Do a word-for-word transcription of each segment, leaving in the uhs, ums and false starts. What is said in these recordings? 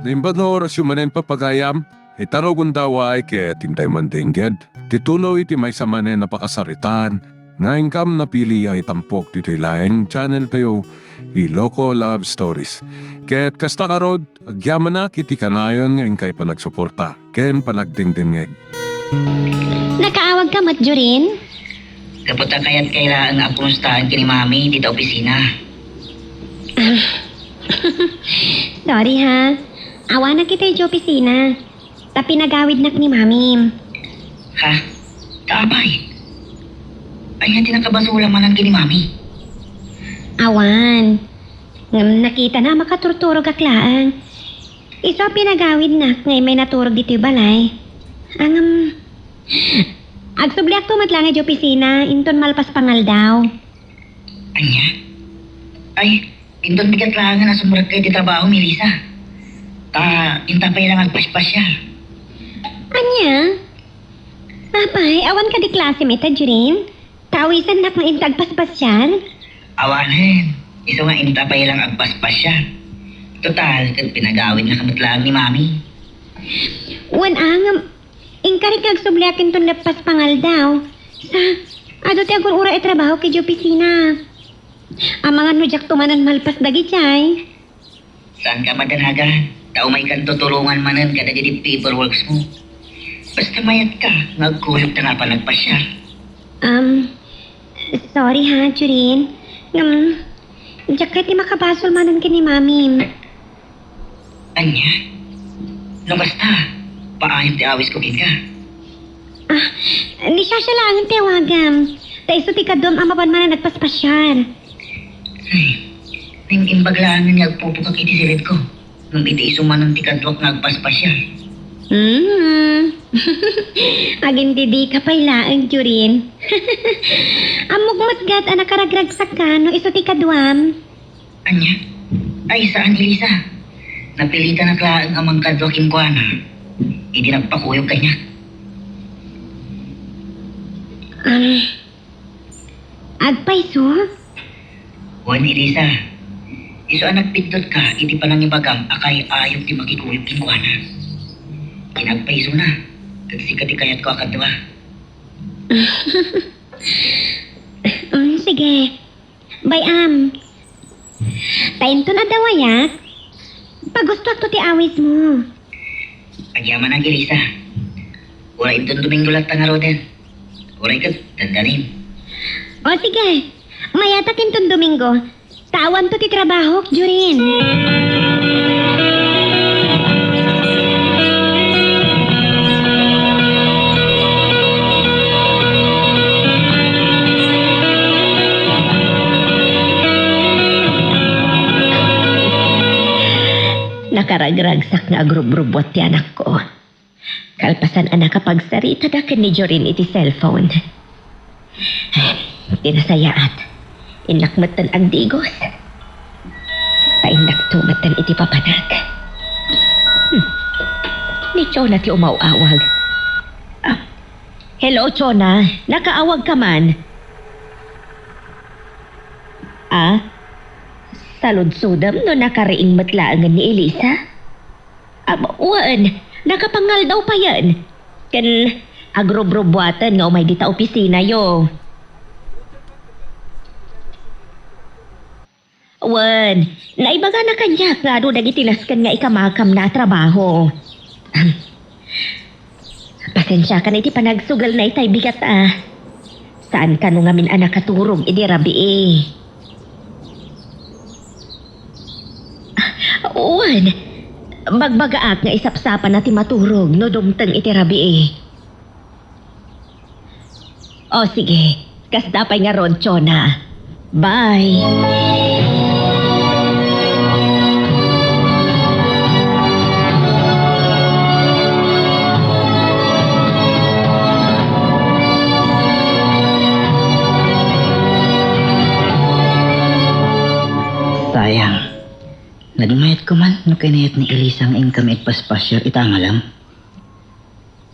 Imbag nga orasyo manen, papagayam, ita nga ugunda, ket intay mandengngeg ti tuloy ti maysa manen a pakasaritaan nga inkam napili a itampok ditoy laeng channel tayo, Iloko Love Stories. Ket kasta ngarud, agyamanak iti kanayon nga inkay panagsuporta ken panagdengdengngeg. Nakaawagka met, Jorin? Gapu ta kayat kay laeng a kumustaen ken ni Mami dita opisina. Ah. Sorry, ha. Awanak ita idiay opisina. Ta pinagawidnak ni Mami. Ha? Ta apay? Ania ti nakabasolak manen ken ni Mami? Awan. Ngem nakitana a makaturturogak laeng. Isu a pinagawidnak nga immay naturog ditoy balay. Ngem, agsubliakto met laeng idiay opisina, inton malpas pangaldaw. Ania? Ay, inton bigat laengen a sumrekka iti trabahom, Elisa. Ta, inta pay laeng agpaspasiar. Ania? Apay, awan kadi klasem ita, Jorin? Ta awisannak nga inta agpaspasiar? Awanen, isu nga inta pay laeng agpaspasiar. Total, ket pinagawidnak met laeng ni Mami. Wen a, ngem, inkarik nga agsubliak inton lappas pangaldaw. Sa, adu ti agur-uray a trabahok idiay opisina. Amangan no diakto manen malpas dagidiay. Saanka a madanagan, ta umaykanto tulongan manen kadagiti paperworks mo. Basta mayatka nga agkuyogta nga apan agpasiar. Um, sorry ha, Jorin. Ngem, diak kayat ti makabasol manen ken ni Mami. Ania? No kasta, paayam ti awisko kenka. Ah, ni Shasha laengen ti awagam. Ta isu ti kaduam a mapan manen agpaspasiar. Ay, naimbag laengen nga agpupukak iti siridko. Ngem iti isu manen ti kaduak nga agpaspasiar. Hmm. Agindidika pay laeng, Jorin. Ammok met ket a nakaragragsakka no isu ti kaduam. Ania? Ay, saan, Elisa. Napilitanak laeng a mangkadua kenkuana idi nagpakuyog kaniak. Um, agpayso? Wen, Elisa. Isu a nagpiddotka iti panangibagam a kay-ayok ti makikuyog kenkuana. Ket agpaysona, ket sika ti kayatko a kadua. Um, sige. Bay-am. Ta inton adda wayak, pagustoakto ti awismo. Agyamanak, Elisa. Uray inton Domingo latta ngaruden. Uray ket dandanim. O sige, mayatak inton Domingo. Ta awanto ti trabahok, Jorin. Nakaragragsak nga agrubrubbuat ti anakko. Kalpasan a nakapagsaritada ken ni Jorin iti cellphone. Ti nasayaat, innak metten agdigos. Ta innakto metten iti papanak. Hmm. Ni Chona ti umaw-awag. Ah. Hello, Chona. Nakaawagka man? Ah? Saludsodem no nakariing met laengen ni Elisa? Am, wen, nakapangaldaw payen. Ken agrubrubuaten nga umay dita opisinayo. Wen, naibagana kaniak nga adu dagiti nasken nga ikamakamna a trabaho. Pasensiakan iti panagsugelna itay bigat a. Saan kano ngamin a nakaturog idi rabii. Wen, bagbagaak nga isapsapana ti maturog no dumteng iti rabii. O sige, kasta pay ngarud, Chona. Bye. Sayang. Nagmayat ko man no kinayat ni Elisa nga inkami agpaspasiar ita a malem.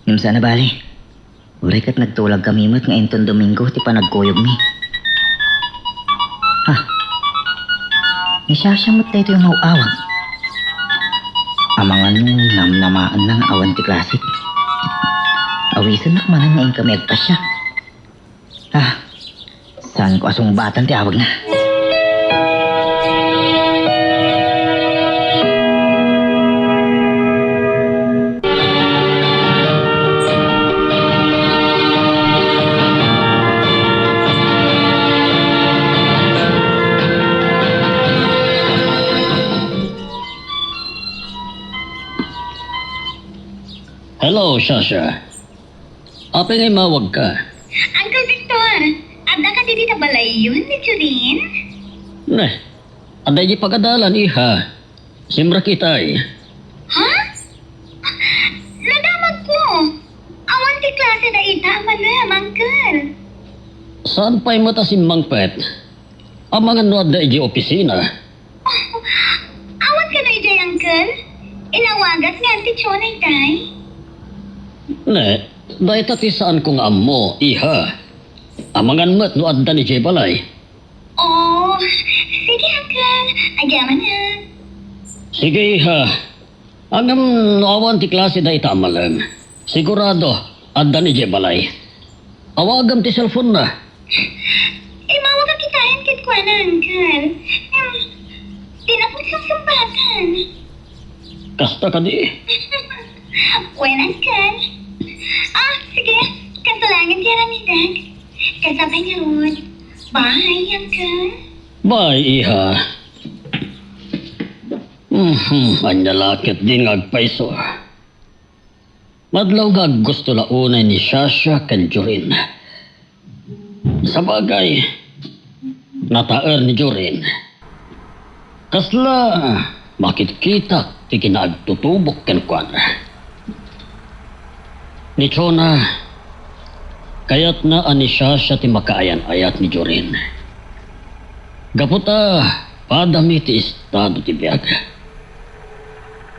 Ngem saan a bale. Uray ket nagtulagkami met nga inton Domingo ti panagkuyogmi. Ha? Ni Shasha met daytoy nga aw-awag. Amangan namnamaenna nga awan ti klase. Awisennak manen nga inkami agpasiak. Ah, saanko a sungbatan ti awagna. Hello, Shasha. Apay nga immawagka? Uncle Victor, adda kadi dita balayyon ni Jorin? Neh, adda idiay pagadalan, iha. Simrek itay. Ha? Nadamagko. Awan ti klase dayta a malem, Uncle. Saan pay met a simmangpet? Amangan no adda idiay opisina. Oh, awan kano idiay, Uncle? Inawagak ni Auntie Chona itay. Ne, dayta ti saanko nga ammo, iha. Amangan met no addan idiay balay. Oh, sige, Uncle. Agyamanak. Sige, iha. Ngem no awan ti klase dayta a malem, sigurado, addan idiay balay. Awagam ti cellphone-na. Immawagak itayen kenkuana, Uncle. Em, di na pay sungsungbatan. Kasta kadi? Wen, Uncle. Ah, sige. Kastoy laeng ti aramidek. Kasabay ngarud. Bye, Uncle. Bye, iha. Mhm, ania la ketdin nga agpayso. Madlaw nga aggusto la unay ni Shasha ken Jorin. Sabagay, nataer ni Jorin. Kasla makitkitak ti kinaagtutubok kenkuana. Ni Chona, kayatna a ni Shasha ti makaayan-ayat ni Jorin. Gapu ta padami ti estado ti biag.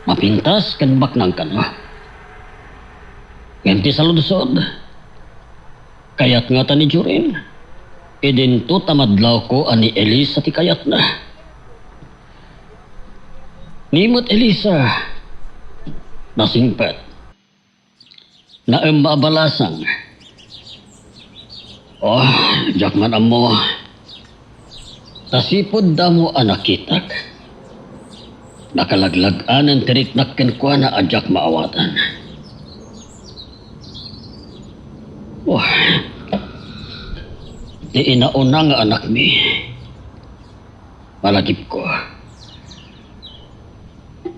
Mapintas ken baknang kano. Ngem ti saludsod, kayat ngata ni Jorin? Idinto ta madlawko a ni Elisa ti kayatna. Ni met Elisa, nasingpet. Naemma a balasang. Oh, diak man ammo. Tasipud damo a nakitak. Nakalaglag-anen ti riknak kenkuana a diak maawatan. Oh, ti inauna nga anakmi. Malagipko.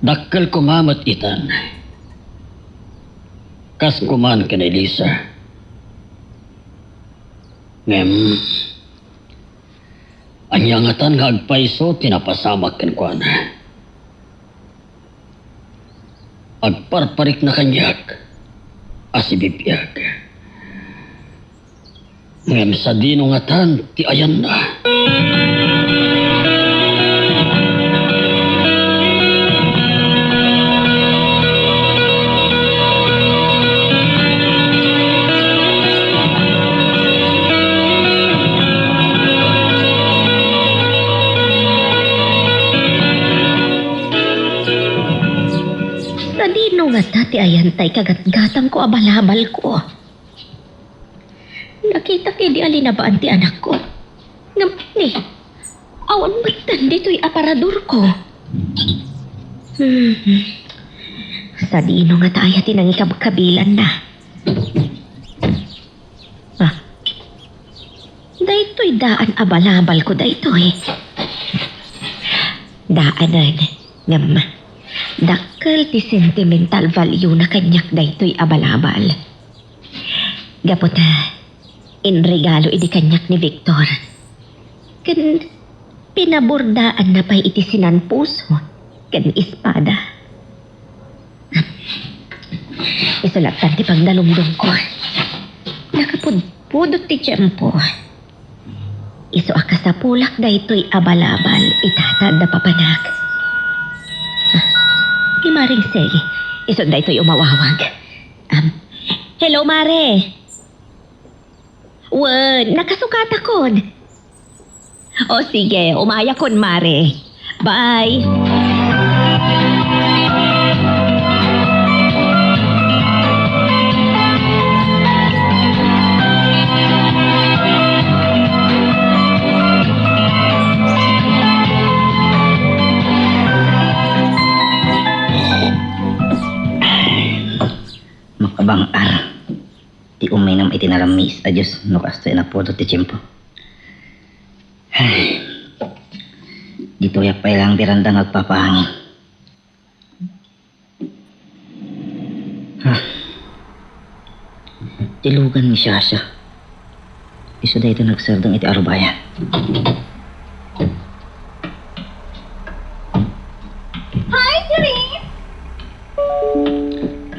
Dakkel koma met itan. Kas kuman ken Elisa. Ngem, ania ngatan nga agpayso ti napasamak kenkuana? Agparparikna kaniak a sibibiag. Ngem sadino ngatan ti ayanna? Sadino ngata ti ayan tay kagatgatangko a balabalko? Nakitak idi a linabaan ti anakko. Ngem ni, awan metten ditoy aparadorko. Hmm. Sadino ngata aya ti nangikabkabilanna? Ah. Daytoy daan a balabalko daytoy. Daanen, ngem dakkel ti sentimental value na kaniak daytoy a balabal. Gapu ta, inregalo idi kaniak ni Victor. Ken pinabordaanna pay iti sinan puso ken espada. Isu lattan ti pagdalumdumko. Nakapudpudot ti tiempo. Isu a kasapulak daytoy a balabal ita ta adda papanak. Ah, ni Maring Sel, isu daytoy umawawag. Am, hello, Mare. Wen, nakasukatakon. O sige, umayakon, Mare. Bye. Ar, ti umaynam iti narammis a Dios no kasta inapudot ti tiempo. Ay, ditoyak pay lang beranda nga agpapaangin. Ah, ti lugan ni Shasha. Isu dayta nagsardeng iti arubayan. Hi, Jerry!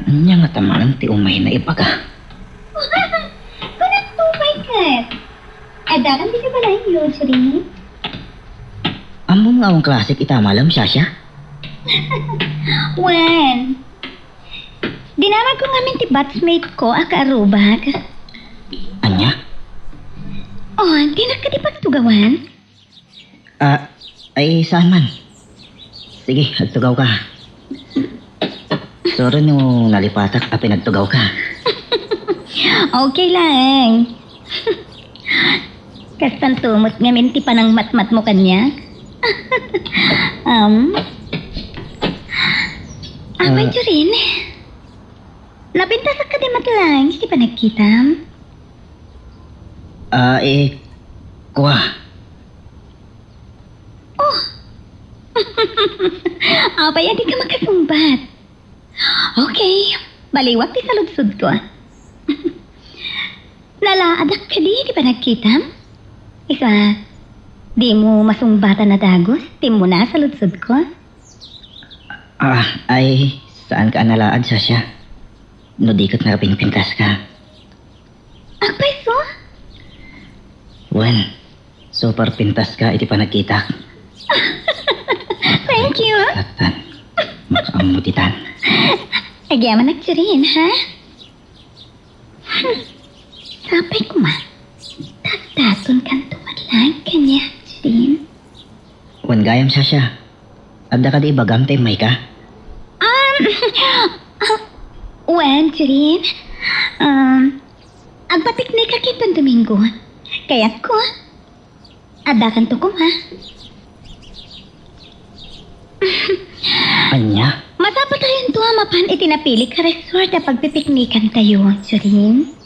Ania ngata manen ti umayna ibaga? Kunam to pay ket. Adda kan ti kabalayo, Jerry? Ammom nga awan klasek ita a malem, Shasha? Wen, dinamagko ngamin ti batchmate ko a kaarrubak. Ania? Oh, dinak kadi pagtugawan? Ah, ay, saan man? Sige, agtugawka. Sorry no nalipatak a pinagtugawka. Okay lang. Kastanto met ngamin ti panangmatmatmo kaniak. Um, apay, ah, Jorin? Napintasak kadi met lang iti panagkitam? Ah, eh, kua. Oh! Apay a dika makasungbat? Okay, baliwak ti saludsodko. Nalaadak kadi ti panagkitam? Isu a, dimo masungbatan a dagus ti immuna a saludsodko? Ah, ay, saanka a nalaad, Shasha. No di ket nakapinpintaska. Apay isu? Wen, super pintaska iti panagkitak. Thank you. Tatan, makaammo ditan. Agyamanak, Jorin, ha? Hmm. Sapay koma. Tagdaton kanto met lang kaniak, Jorin. Wen gayam, Shasha. Adda kadi ibagam ta immayka? Um, ah, wen, Jorin. Um, agpapiknikak inton Domingo. Kayatko. Addakanto koma. Ania? Masapultayonto a mapan iti napilik a resort a pagpipiknikantayo, Jorin.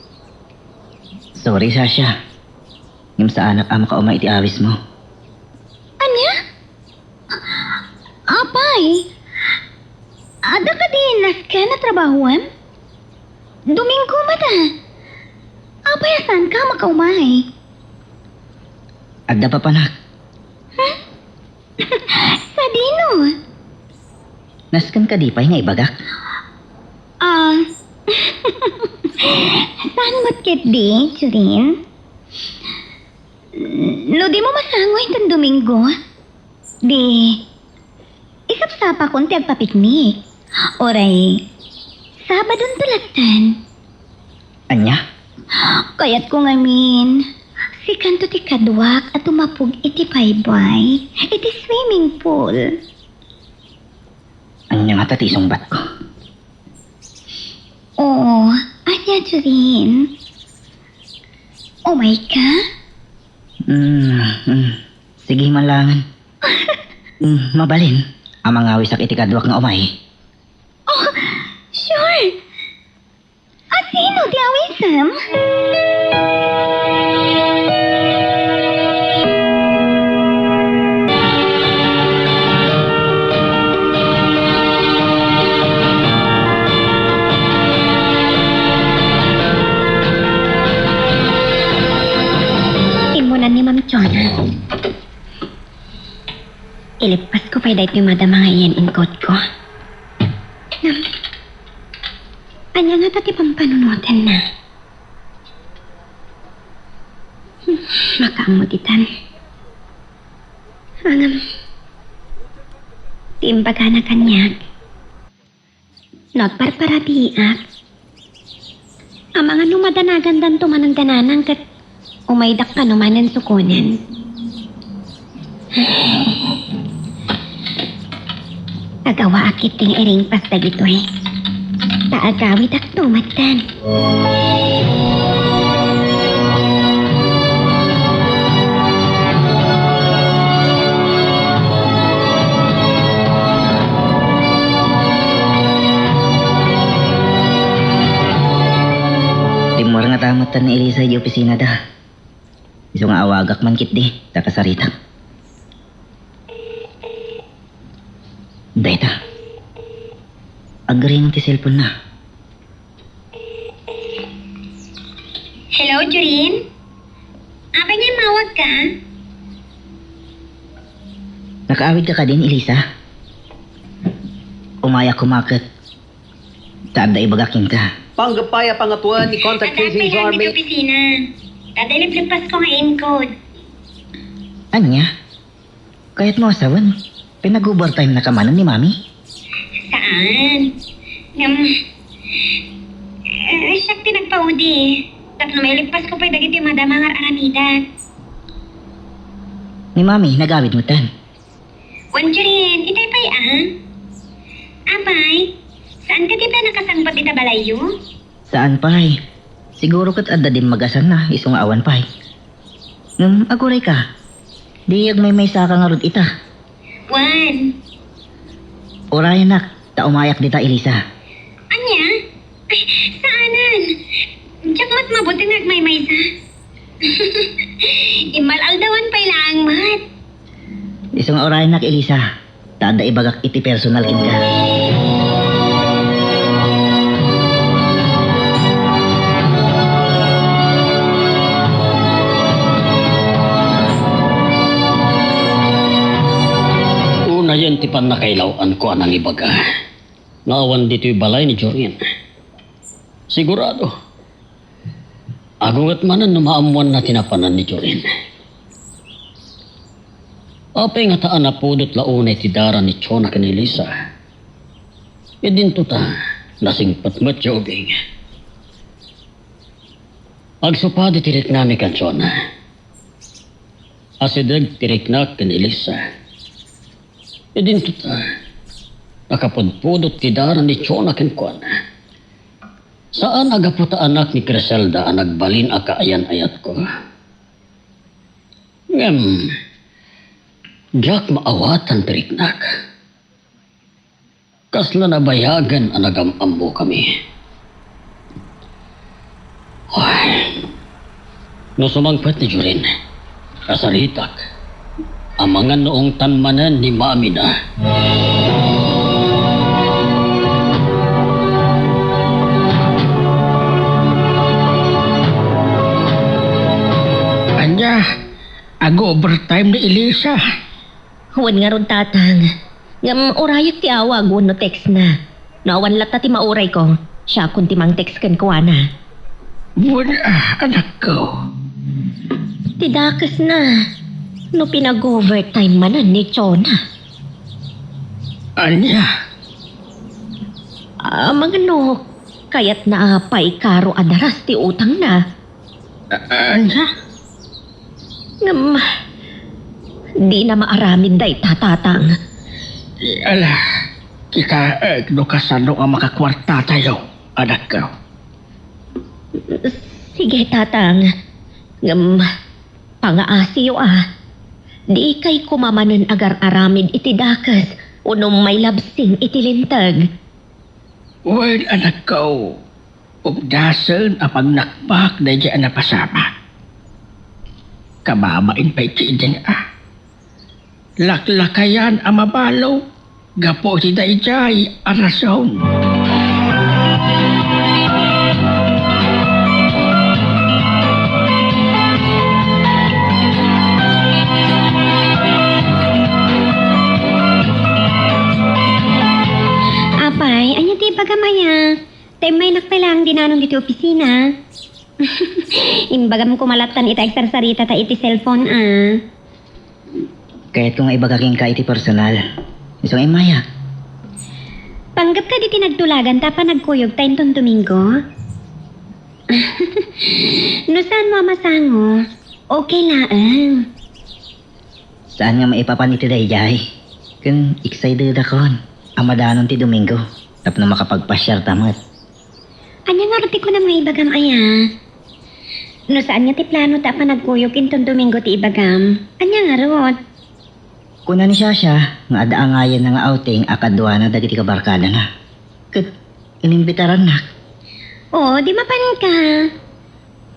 Sorry, Shasha. Ngem saanak a makaumay iti awismo. Ania? Apay, adda kadi nasken a trabahoem? Domingo met a. Apay a saanka a makaumay? Adda papanak. Hmm? Sadino? Nasken kadi pay nga ibagak? Ah, saan met ketdi, Jorin? No dimo masango iton Domingo, di isapsapakon ti agpapiknik. Uray, Sabadonto latten. Ania? Kayatko ngamin, sikanto ti kaduak a tumapog iti baybay, iti swimming pool. Ania ngata ti isungbatko? Oo, ania, Jorin? Umayka? Mm, mm. Sige man langen. Mm, mabalin. A mangawisak iti kaduak nga umay. Oh, sure. A sino ti awisem? Immunan ni Ma'am Chona. Ilippasko pay daytoy madama nga iyan in coat ko. Ngem, ania ngata ti pampanunotenna? Hmm, makaammo ditan. Ngem, ti imbagana kaniak, no agparparabiak, amangan no madanagandanto manen da nanang ket umaydak kano manen sukonen. Agawaak ketdi nga iringpas dagitoy. Ta agawidakto metten. Kametan ni Elisa idiay opisinada. Isu nga awagak man ketdi, ta kasaritak. Dayta. Agring ti cellphone na. Hello, Jorin? Apay nga immawag ka? Nakaawid ka kadin, Elisa? Umayak koma ket ta adda ibagak kenka. Panggep pay a pangatoen ni contact tracing Jorin. Adda pay lang ditoy opisina. Ta adda iliplippasko nga encode. Ania? Kayatmo a sawen, pinag-overtime na ka manen ni Mami? Saan? Ngem, eh, siak ti nagpaudi. Tapno mailippasko pay dagiti madama nga ar-aramidak. Ni Mami, nagawid metten. Wen, Jorin, itay pay a. Apay, saan ka ti nakasangpet dita balayyo? Saan pay? Siguro ket adda dimmagasanna, isu nga awan pay. Ngem aguray ka. Di agmaymaysa ka ngarud ita. Wen. Urayanak, ta umayak dita, Elisa. Ania? Ay, saanen. Diak met mabuteng nga agmaymaysa. Immal-aldawan pay laeng met. Isu nga urayanak, Elisa. Ta adda ibagak iti personal kenka. Unayen ti pannakailaw-anko a nangibaga nga awan ditoy balay ni Jorin. Sigurado, agunget manen no maammoanna ti napanan ni Jorin. Apay ngata a napudot la unay ti dara ni Chona ken Elisa? Idinto ta, nasingpet met ti ubing. Agsupadi ti riknami ken Chona. Asideg ti riknak ken Elisa. Idinto ta, nakapudpudot ti dara ni Chona kenkuana. Saan a gapu ta anak ni Criselda a nagbalin a kaayan-ayatko. Ngem, diak maawatan ti riknak. Kasla nabayagen a nagam-ammokami. Ay, no sumangpet ni Jorin, kasaritak, amangan no ungtan manen ni mamina. Ania, ag-overtime ni Elisa? Wen ngarud, Tatang. Ngem urayak ti awag wenno textna. No awan latta ti maurayko, siakon ti mang-text kenkuana. Wen, ah, anakko. Ti dakesna, no pinag-overtime manen ni Chona. Ania? Amangan no kayatna a paikaro a daras ti utangna. A-, ania? Ngem, dina maaramid dayta, Tatang. Ala, kitaek no kasano a makakuartatayo, anakko. Sige, Tatang. Ngem, pangaasiyo a. Dikay koma manen agar-aramid iti dakes wenno mailabsing iti linteg. Wen, anakko, updasen a pagnakpak daydiay a napasamak. Kababain pay ketdin a laklakayan a mabalo gapu iti daydiay a rason. Apay, ania ti ibagam aya? Ta immaynak pay laeng dinanon ditoy opisina. Imbagam koma lattan ita agsarsaritata iti cellphone a. Kayatko nga ibaga kenka iti personal. Isu nga immayak. Panggep kadi ti nagtulaganta a panagkuyogta inton Domingo? No saanmo a masango, okay laeng. Saan nga maipapan iti daydiay? Ken excited akon a madanon ti Domingo tapno makapagpasiarta met. Ania ngarud ti kunam nga ibagam aya? No saan nga ti planota a panagkuyog inton Domingo ti ibagam, ania ngarud? Kuna ni Shasha nga adda angayanna nga outing a kaduana dagiti kabarkadana. Ket inimbitarannak. Oo, di mapanka.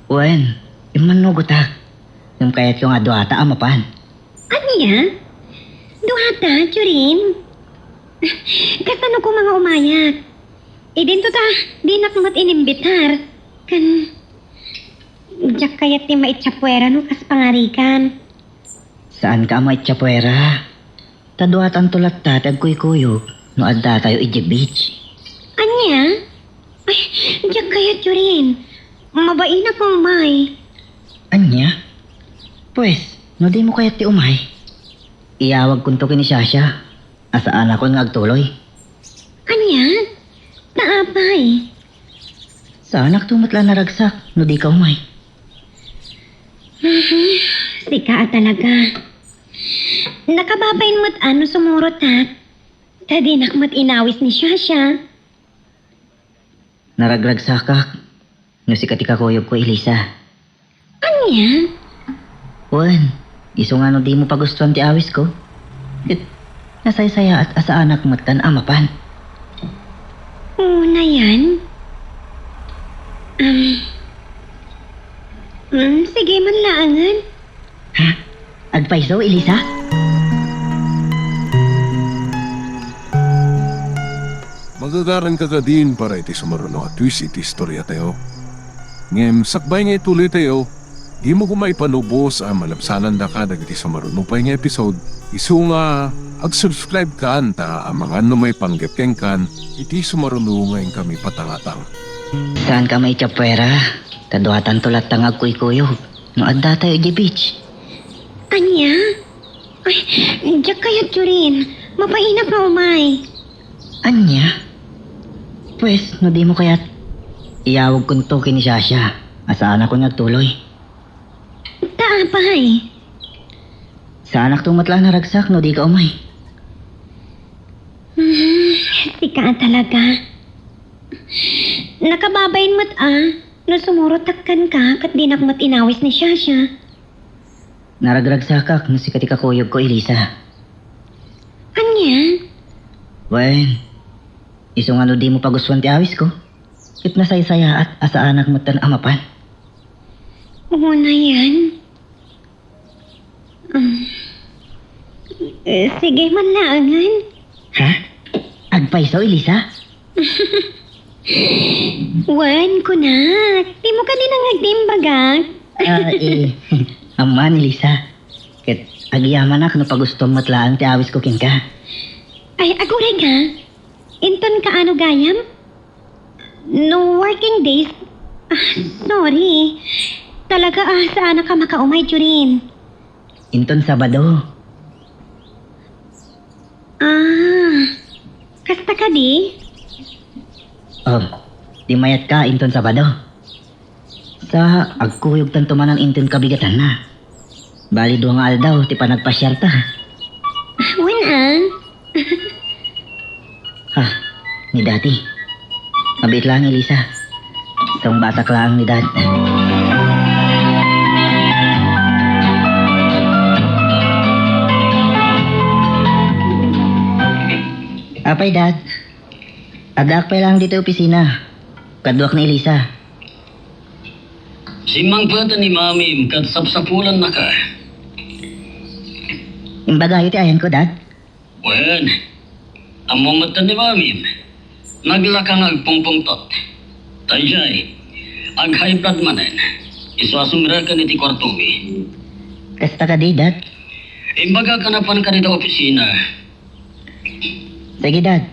Wen, immannugotak. Ngem kayatko nga duata a mapan. Ania? Duata, Jorin? Kasano koma nga umayak? Idinto ta, dinak met inimbitar. Ken, diak kayat ti maitsapuera no kas pangarigan. Saanka a maitsapuera? Ta duatanto latta ti agkuykuyog no addatayo idiay beach. Ania? Ay, diak kayat, Jorin. Mabainak nga umay. Ania? Pues, no dimo kayat ti umay, iyawagkonto ken ni Shasha a saanakon nga agtuloy. Ania? Ta apay? Saanakto met la naragsak no dika umay. Mhm, sika a talaga. Nakababain met a no sumurotak. Ta dinak met inawis ni Shasha. Naragragsakak no sika ti kakuyogko, Elisa. Ania? Wen, isu nga no dimo pagustuan ti awisko, ket nasaysayaat a saanak metten a mapan. Unayan? Um, mm, sige man laangen. Ha? Agpayso, Elisa? Magagaranka kadin para iti sumaruno a twist iti istoriatayo. Ngem sakbay nga ituloytayo, dimo koma ipalubos a malabsanandaka dagiti sumaruno pay nga episode, isu nga ag-subscribe kan ta amangan no maipanggep kenkan iti sumaruno nga inkami patangatang. Saanka maitsapuera, ta duatanto latta nga agkuykuyog no addatayo idiay beach. Ania? Ay, diak kayat, Jorin. Mabainak nga umay. Ania? Pues, no dimo kayat, iyawagkonto ken ni Shasha a saanakon nga agtuloy. Ta apay? Saanakto met la naragsak no dika umay. Hmm, sika a talaga. Nakababain met a no sumurotak kenka ket dinak met inawis ni Shasha. Naragragsakak no sika ti kakuyogko, Elisa. Ania? Wen, isu nga no dimo pagustuan ti awisko, ket nasaysayaat a saanak metten a mapan. Unayan? Um, eh, sige man laangen. Ha? Agpayso, Elisa? Wen, kunak, dimo kadi nangngeg ti imbagak? Ah, eh, amman, Elisa. Ket agyamanak no pagustuam met laeng ti awisko kenka. Ay, aguray ka? Inton kaano gayam? No working days? Ah, sorry. Talaga, ah, saanak a makaumay, Jorin. Inton Sabado. Ah, kasta kadi? Oh, di mayatka inton Sabado. Sa agkuyogtanto manen inton kabigatanna. Bali, dua nga aldaw ti panagpasiarta. Wen, ah. Ah, ni Daddy. Mabiit laeng, Elisa. Sungbatak laeng ni Dad. Apay, Dad. Addaak pay laeng ditoy opisina. Kaduak ni Elisa. Simmangpeten ni Mamim ket sapsapulannaka. Imbagayo ti ayanko, Dad? Wen, ammo metten ni Mamim. Naglaka nga agpungpungtot. Daydiay, ag-high blood manen. Isu a sumreken iti kuartomi. Kasta kadi, Dad? Imbagak a napanka dita opisina. Sige, Dad.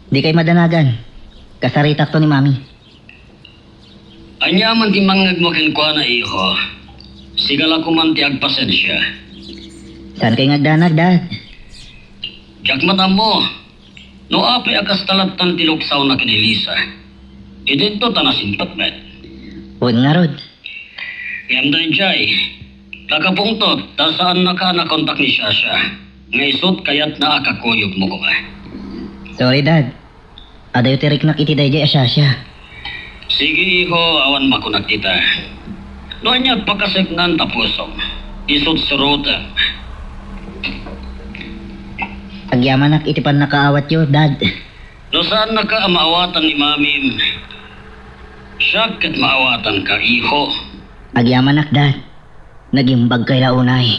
Dikay madanagan. Kasaritakto ni Mami. Ania man ti mangngegmo kenkuana, iho? Sika la koman ti agpasensia. Saankay nga agdanag, Dad? Diak met ammo no apay a kasta lattan ti luksawna ken ni Elisa. Idinto ta nasimpet met. Wen ngarud. Ngem daydiay, nakapungtot ta saannaka a nakontak ni Shasha, nga isut kayatna a kakuyogmo koma. Sorry, Dad. Adayo ti riknak iti daydiay a Shasha. Sige, iho, awan makunak dita. No ania, pakaseknan ta pusom. Isut surotem. Agyamanak iti pannakaawatyo, Dad. No saannaka a maawatan ni Mamim, siak ket maawatanka, iho. Agyamanak, Dad. Nagimbagkay la unay.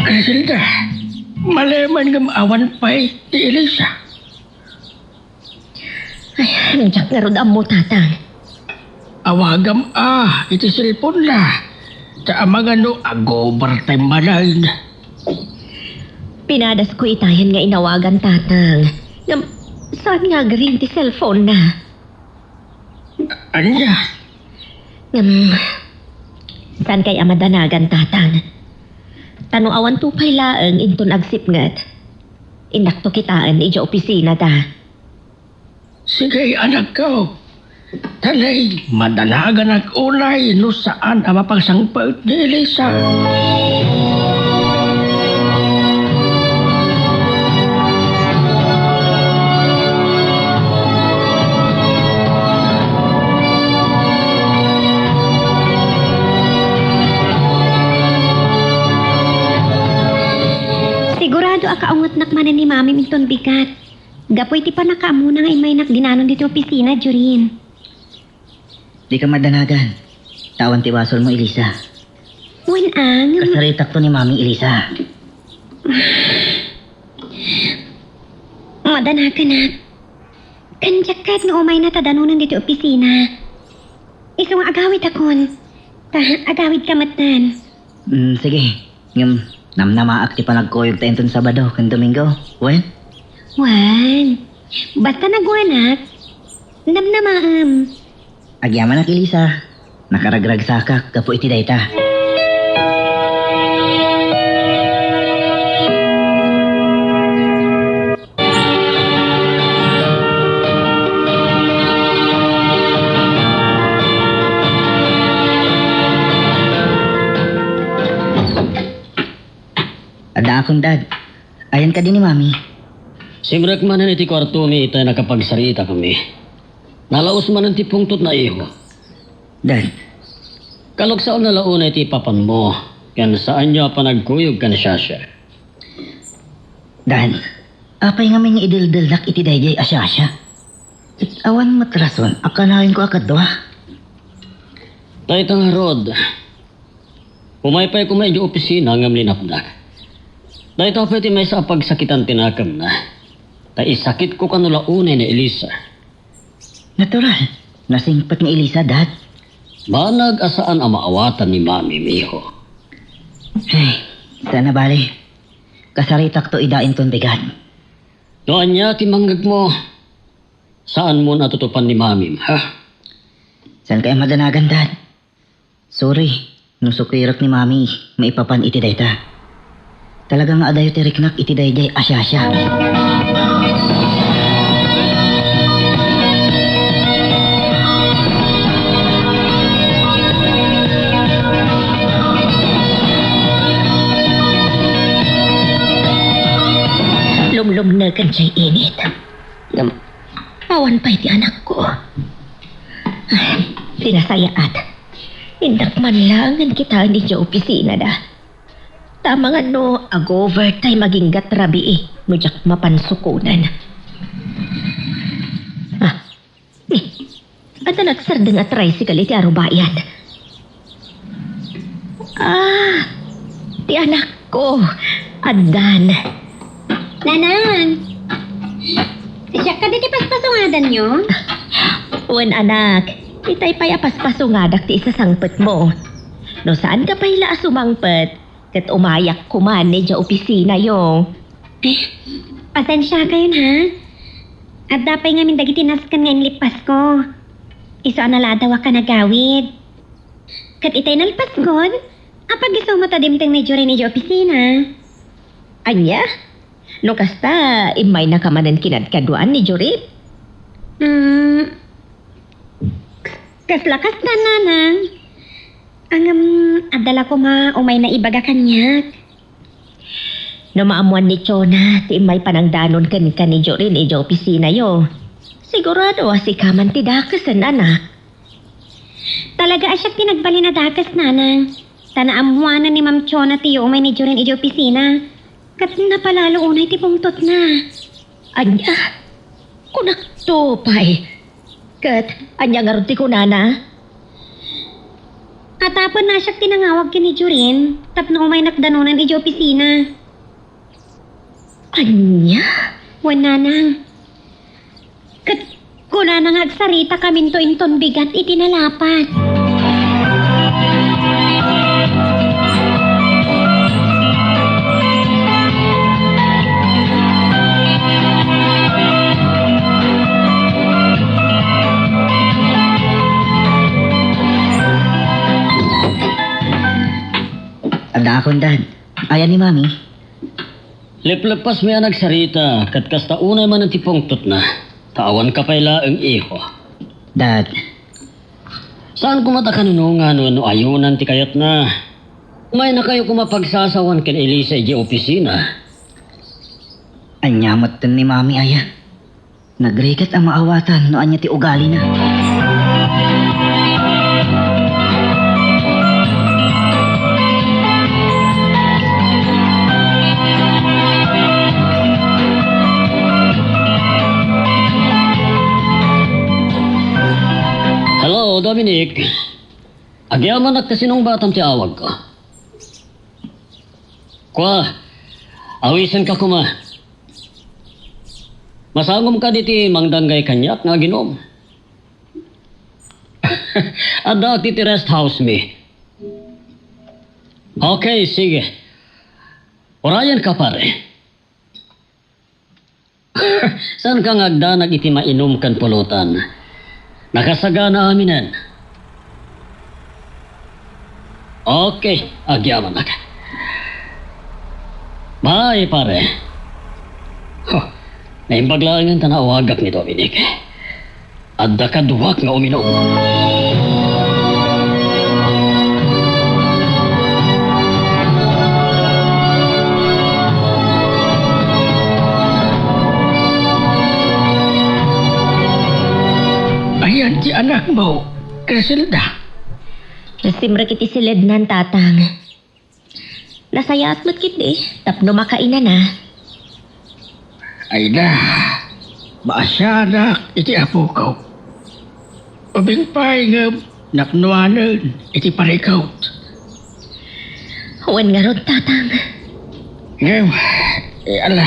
Criselda, maleman ngem awan pay ti Elisa. Ay, diak ngarud ammo, Tatang. Awagam a iti cellphone-na. Ta amangan no ag-overtime manen. Pinadasko itayen nga inawagan, Tatang. Ngem saan nga agring ti cellphone-na? Ania? Ngem, saankay a madanagan, Tatang? Ta no awanto pay laeng inton agsipnget, indakto kitaen idiay opisinada. Sige, anakko. Talay, madanaganak unay no saan a mapangsangpet ni Elisa. Sigurado a kaungetnak manen ni Mamim inton bigat. Gapu iti pannakaammona nga immaynak dinanon ditoy opisina, Jorin. Dika madanagan. Ta awan ti basolmo, Elisa. Wen, ang. Kasaritakto ni Mami, Elisa. Madanaganak. Ken diak ket nga umayna ta danonen ditoy opisina. Isu nga agawidakon. Ta agawidka metten. Mm, sige. Ngem, namnamaak ti panagkuyogta inton Sabado ken Domingo. Wen? Wen. Basta nagwenak, namnamaem. Agyamanak, Elisa. Nakaragragsakak gapu iti dayta. Addaakon, Dad. Ayan kadi ni Mami? Simrek manen iti kuartomi itay nakapagsaritakami. Nalaus manen ti pungtotna, iho. Dad. Kaluksaonna la unay ti ipapanmo, ken saanyo a panagkuyog ken Shasha. Dad, apay ngamin nga ideldelnak iti daydiay a Shasha? Ket awan met rason a kanaenko a kadua. Dayta ngarud, umay pay koma idiay opisina ngem linapda. Dayta pay ti maysa a pagsakitan ti nakemna. Ta isakitko kano la unay ni Elisa. Natural, nasingpet ni Elisa, Dad. Banag a saan a maawatan ni Mami, miho. Ay, saan a bale. Kasaritakto ida inton bigat. No ania ti mangngegmo, saanmon a tutupan ni Mamim, ha? Saan kaya madanagan, Dad? Sorry, no sukirek ni Mami maipapan iti dayta. Talaga nga adayo ti riknak iti daydiay a Shasha. Lumlumnegen jay init. Ngem, awan pay ti anakko. Ay, ti nasayaat. Innak man laengen kitaen idiay opisinada. Ta amangan no ag-overtime agingga't rabii no diak mapan sukonen. Ah, eh, adda nagsardeng a tricycle iti arubayan. Ah, ti anakko. Addan. Nanang! Siak kadi ti paspasungadanyo? Wen, anak, itay pay a paspasungadak ti isasangpetmo. No saanka pay la a sumangpet, ket umayak koman idiay opisinayo. Eh, pasensiakayon, ha? Adda pay ngamin dagiti nasken nga inlippasko. Isu a naladaw a kanagawid. Ket itay nalpaskon, apag-isumo ta dimteng ni Jorin idiay opisina. Ania? No kasta, immaynaka manen kinadkaduan ni Jorin? Mm, kasla kasta, Nanang. Ngem, adda la koma umayna ibaga kaniak. No maammoan ni Chona ti immay panangdanon kenka ni Jorin idiay opisinayo, sigurado a sika man ti dakesen, anak. Talaga a siak ti nagbalin a dakes, Nanang. Ta naammoanen ni Ma'am Chona ti umay ni Jorin idiay opisina. Ket napalalo unay ti pungtotna. Ania? Kunakto pay. Ket ania ngarud ti kunana? Atapen nasiak ti nangawag ken ni Jorin tapno umaynak danunan idiay opisina. Ania? Wen, nanang. Ket kunana nga agsaritakaminto inton bigat iti nalapat. Addaakon, Dad. Ayan ni Mami? Lepleppas mi a nagsarita, ket kasta unay manen ti pungtotna. Ta awanka pay laeng, iho. Dad. Saan koma ta kanunongan wenno ayunan ti kayatna. Umaynakayo koma pagsasawan ken Elisa idiay opisina. Ania metten ni Mami aya? Nagrigat a maawatan no ania ti ugalina. Hello, Dominic. Agyamanak ta sinungbatam ti awagko. Kua, awisenka koma. Masangom kadi ti mangdanggay kaniak nga aginom? Adda ti, ti rest house mi. Okay, sige. Urayenka, pare. Saanka nga agdanag iti mainom ken pulutan? Nakasagana aminen. Okay, agyamanak. Bye, pare. Huh, naimbag laengen ta naawagak ni Dominic. Adda kaduak nga uminum. Ayan ti anakmo, Criselda. Nasimrek iti silednan, Tatang. Nasayaat met ketdi tapno makainana. Ayna, maasianak iti apoko. Ubing pay ngem napnoanen iti parikut. Wen ngarud, Tatang. Ngem, e, ala,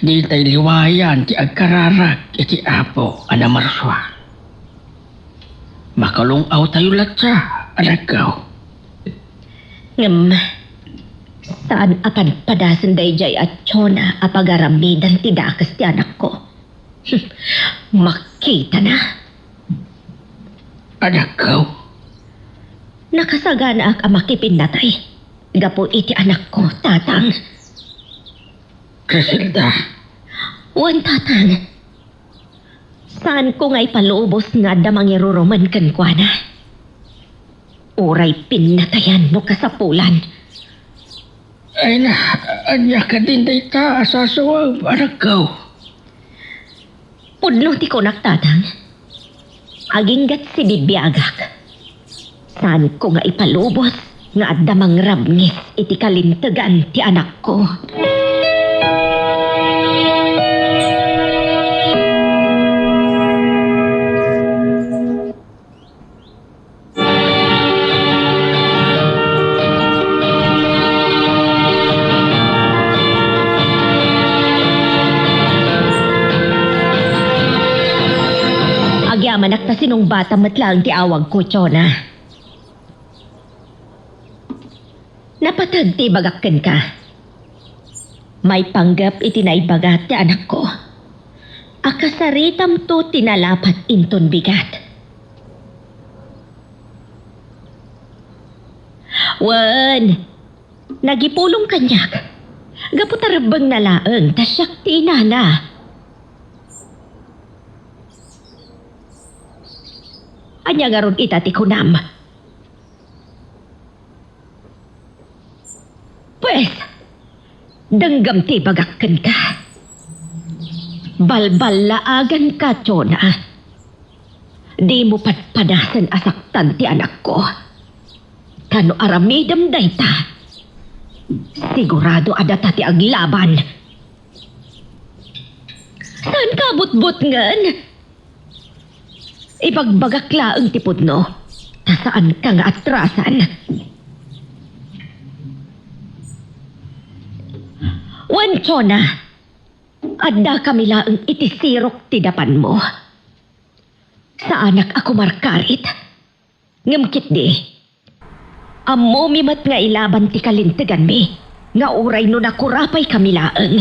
ditay liwayan ti agkararag iti Apo a namarsua. Makalung-awtayo latta, anakko. Ngem, saan a padpadasen daydiay a Chona a pagaramidan ti dakes ti anakko. Makitana. Anakko. Nakasaganaak a makipinnatay gapu iti anakko, Tatang. Criselda. Wen, Tatang. Saanko nga ipalubos nga adda mangirurumen kenkuana. Uray pinnatayan no kasapulan. Ayna, ania kadin dayta a sasawem, anakko? Pudno ti kunak, Tatang. Aginggat sibibiagak. Saanko nga ipalubos nga adda mangrabngis iti kalintegan ti anakko. Agyamanak ta sinungbatam met laeng ti awagko, Chona. Napateg ti ibagak kenka. Maipanggep iti naibaga ti anakko a kasaritamto ti nalapat inton bigat. Wen, nagipulong kaniak gapu ta rebbengna laeng ta siak ti inana. Ania ngarud ita ti kunam? Pues, denggem ti ibagak kenka. Balballaaganka, Chona. Dimo padpadasen a saktan ti anakko. Ta no aramidem dayta, sigurado a data ti aglaban. Saanka a butbutngen? Ibagbagak laeng ti pudno, ta saanka nga atrasan. Wen, Chona, addakami laeng iti sirok ti dapanmo. Saanak a kumarkarit, ngem ketdi, ammomi met nga ilaban ti kalinteganmi, nga uray no nakurapaykami laeng.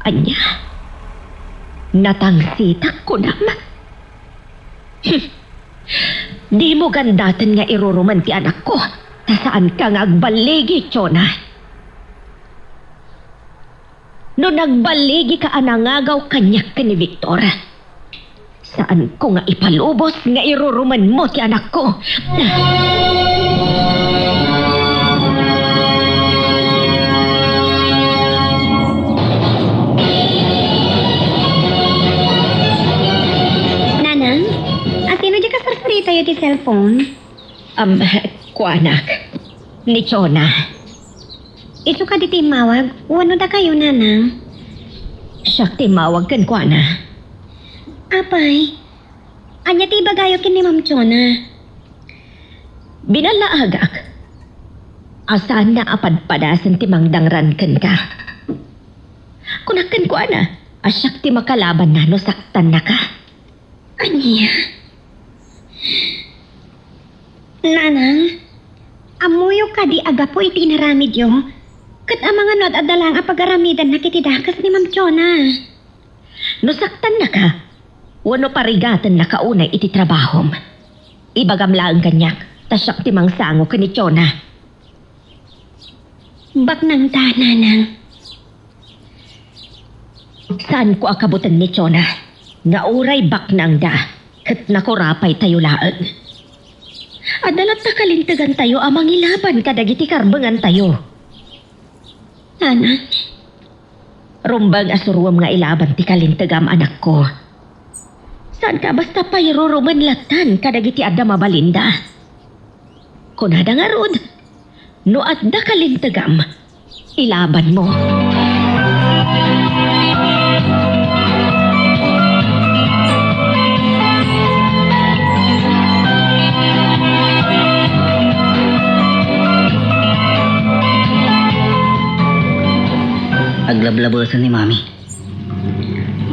Ania? Natangsitak, kunam? Hmm. Dimo gandaten nga irurumen ti anakko, ta saanka nga agballigi, Chona. No nagballigika a nangagaw kaniak ken ni Victor, saanko nga ipalubos nga irurumenmo ti anakko. Nanang, asino diay kasarsaritayo ti cellphone? Am, kuanak, ni Chona. Isu kadi ti immawag wenno dakayo, Nanang? Siak ti immawag kenkuana. Apay, ania ti ibagayo ken ni Ma'am Chona? Binallaagak a saanna a padpadasen ti mangdangran kenka. Kunak kenkuana a siak ti makalabanna no saktannaka. Ania? Nanang, ammoyo kadi a gapu iti inaramidyo, ket amangan no ad-adda laeng a pagaramidannak iti dakes ni Ma'am Chona? No saktannaka, wenno parigatennaka unay iti trabahom, ibagam laeng kaniak, ta siak ti mangsango ken ni Chona. Baknangta, Nanang. Saanko a kabuten ni Chona nga uray baknangda ket nakurapaytayo laeng. Adda latta kalintegantayo a mangilaban kadagiti karbengantayo. Nanang. Rumbeng a surom nga ilaban ti kalintegam, anakko. Saanka basta pairurumen lattan kadagiti adda mabalinda. Kunada ngarud, no adda kalintegam, ilabanmo. Aglablabesen ni Mami.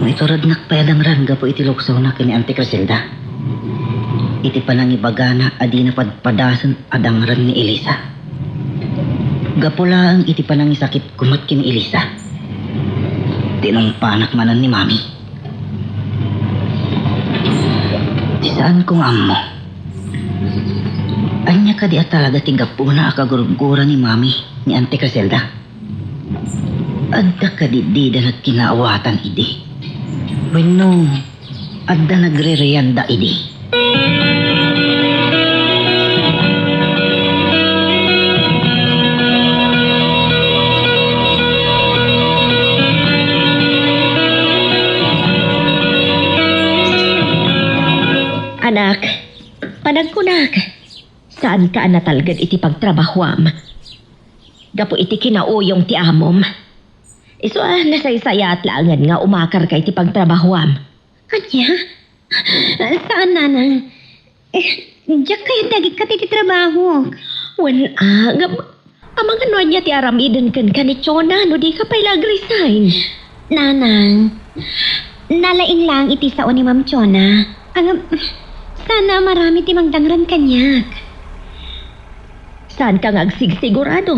Maiturednak pay a dangran gapu iti luksona ken ni Auntie Criselda. Iti panangibagana a dina padpadasen a dangran ni Elisa. Gapu laeng iti panangisakitko met ken ni Elisa, tinumpanak manen ni Mami. Ti saanko nga ammo, ania kadi a talaga ti gapuna a kagurgura ni Mami ni Auntie Criselda? Adda kadi dida nagkinaawatan idi? Wenno, adda nagrereanda idi? Anak, panagkunak, saanka a natalged iti pagtrabahoam gapu iti kinauyong ti amom. Isu a nasaysayaat laengen nga umakarka iti pagtrabahoam. Ania? Saan, Nanang. Eh, diak kayat nga agikkat iti trabaho. Wen a, ngem, amangan no ania ti aramiden kenka ni Chona no dika pay la agresign? Nanang, nalaing laeng iti sao ni Ma'am Chona. Ngem, saan a maramid ti mangdangran kaniak. Saanka nga agsigsigurado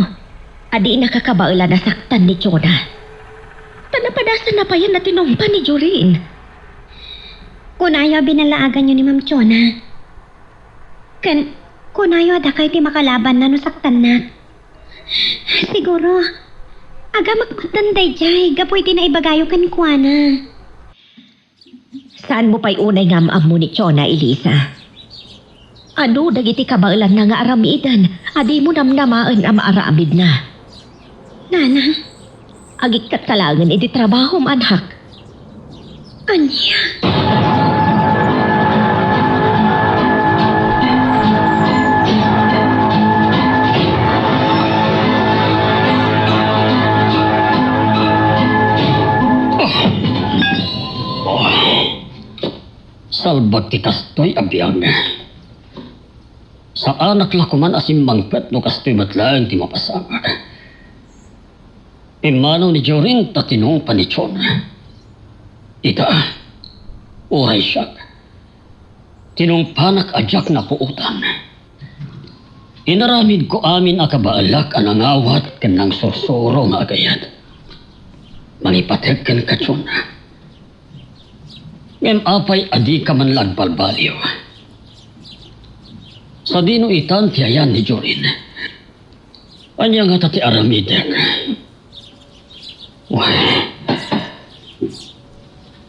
a dinaka kabaelan a saktan ni Chona? Ta napadasanna payen a tinungpa ni Jorin. Kunayo a binallaaganyo ni Ma'am Chona. Ken kunayo a dakayo ti makalabanna no saktannak. Siguro, agamek metten daydiay gapu iti naibagayo kenkuana. Saanmo pay unay nga am-ammo ni Chona, Elisa? Adu dagiti kabaelanna nga aramiden a dimo namnamaen a maaramidna? Nanang. Agikkatka laengen iti trabahom, anak. Ania? Salbag ti kastoy a biag. Saanak la koman a simmangpet no kastoy met laeng ti mapasamak. Pimmanaw ni Jorin ta tinungpa ni Chona. Ita, uray siak, tinungpanak a diak napuotan. Inaramidko amin a kabaelak a nangawat ken nangsursuro nga agayat. Mangipateg kenka, Chona. Ngem apay a dika man la agbalbaliw? Sadino itan ti ayan ni Jorin? Ania ngata ti aramidek? Wen,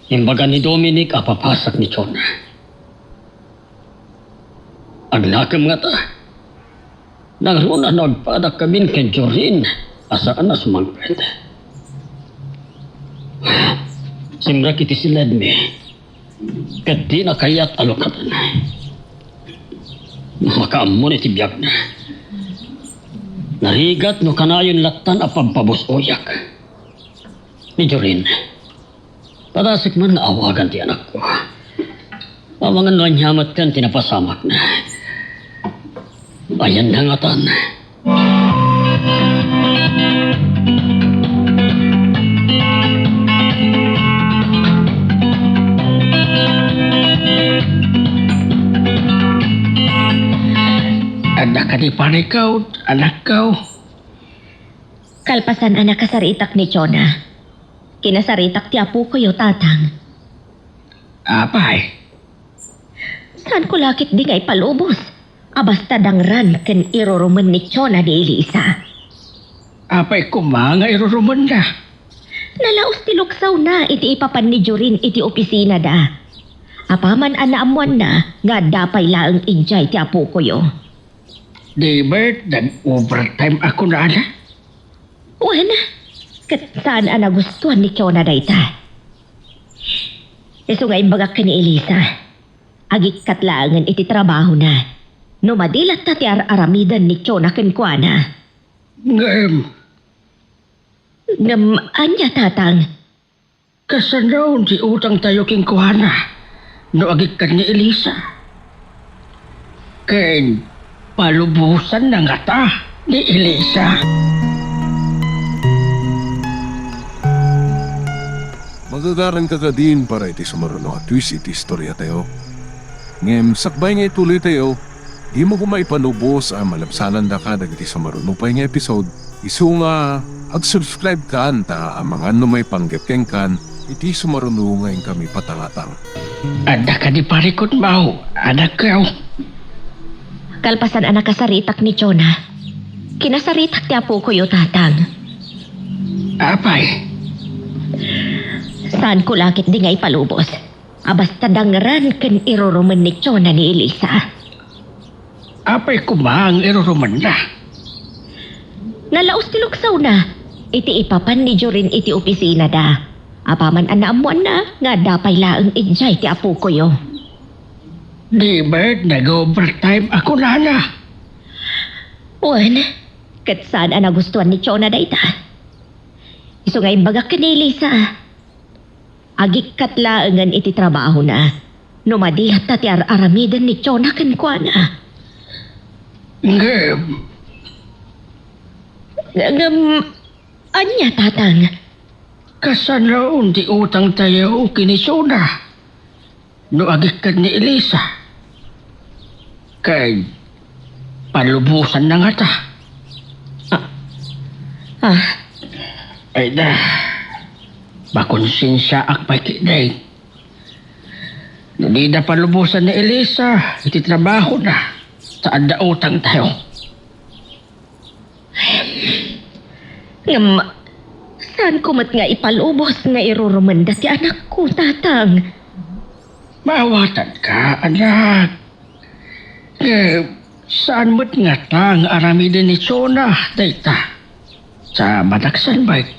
imbaga ni Dominic a papasak ni Chona. Agnakem ngata. Nangruna no agpadak kamin ken Jorin a saan a sumangpet. Simrek iti siledmi, ket dina kayat a lukaten. Makaammo iti biagna. Narigat no kanayon lattan a pampabus-oyak ni Jorin. Padasek man nga awagan ti anakko. Amangan no ania met ken ti napasamakna. Ayanna ngatan. Adda kadi parikaw, anakko? Kalpasan a nakasaritak ni Chona, kinasaritak ti apokoyo, Tatang. Apay? Saanko la ketdi nga ipalubos a basta dangran ken irurumen ni Chona ni Elisa. Apay koma nga irurumenna? Nalaos ti luksawna iti ipapan ni Jorin iti opisinada. Apaman a naammoanna nga adda pay laeng idiay ti apokoyo. Di met nag-overtime a kunana? Wen, ket saan a nagustuan ni Chona dayta. Isu nga imbagak ken ni Elisa, agikkat laengen iti trabahona no madi latta ti ar-aramiden ni Chona kenkuana. Ngem, Ngem ania, Tatang? Kasano ti utangtayo kenkuana no agikkan ni Elisa? Ken palubosanna ngata ni Elisa? Magagaranka kadin para iti sumaruno a twist iti istoriatayo. Ngem sakbay nga ituloytayo, dimo koma ipalubos a malabsanandaka dagiti sumaruno pay nga episode. Isu nga, ag-subscribe kan ta amangan no maipanggep kenkan iti sumaruno nga inkami patalatan. Adda kadi parikutmo, anakko? Kalpasan a nakasaritak ni Chona, kinasaritak ti apokoyo, Tatang. Apay? Saanko la ketdi nga ipalubos a basta dangran ken irurumen ni Chona ni Elisa. Apay koma nga irurumenna? Nalaos ti luksawna iti ipapan ni Jorin iti opisinada. Apaman a naammoanna nga adda pay laeng idiay ti apokoyo. Di met nag-overtime a kunana? Wen, ket saan a nagustuan ni Chona dayta. Isu nga imbagak ken ni Elisa. Agikkat laengen iti trabahona no madi latta ti ar-aramiden ni Chona kenkuana. Ngem, ngem, ania, Tatang? Kasano ti utangtayo ken ni Chona no agikkan ni Elisa? Ken palubosanna ngata? Ah. Ah. Ay da, makonsensiaak pay ketdi no dida palubosan ni Elisa iti trabahona ta adda utangtayo. Ngem, saanko met nga ipalubos nga irurumenda ti anakko, Tatang? Maawatanka, anak. Ngem, saan met ngata nga aramiden ni Chona dayta? Ta manaksan met,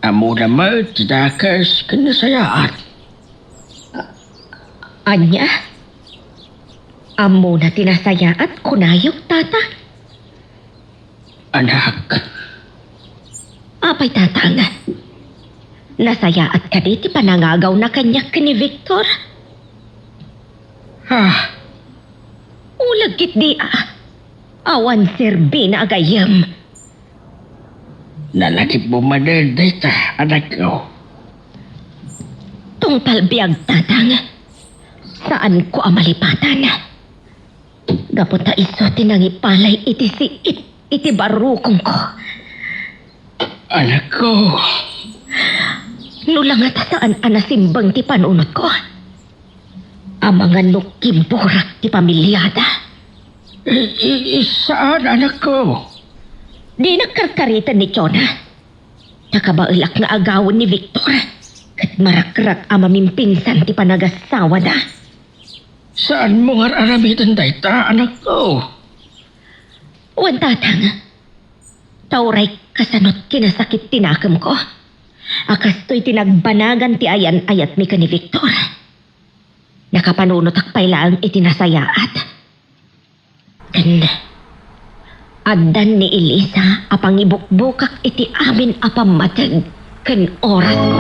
ammona met ti dakes ken nasayaat. Ania? Ammona ti nasayaat, kunayo, Tata? Anak. Apay, Tatang? Nasayaat kadi ti panangagawna kaniak ken ni Victor? Ah, ulag ketdi a. Awan serbina a gayyem. Nalagipmo manen dayta, anakko. Tungpal biag, Tatang. Saanko a malipatan. Gapu ta isu ti nangipalay iti siit iti barukongko. Anakko. No la ngata saan a nasimbeng ti panunotko, amangan no kimburak ti pamiliada. I-, i-, saan, anakko. Dinak karkariten ni Chona. Ta kabaelak nga agawen ni Victor, ket marakrak a mamimpinsan ti panagasawada. Saanmo nga ar-aramiden dayta, anakko? Wen, Tatang. Ta uray kasano't kinasakit ti nakemko, a kastoy ti nagbanagan ti ayan-ayatmi ken ni Victor, nakapanunotak pay laeng iti nasayaat. Ken addan ni Elisa a pangibukbukak iti amin a pammateg ken orasko.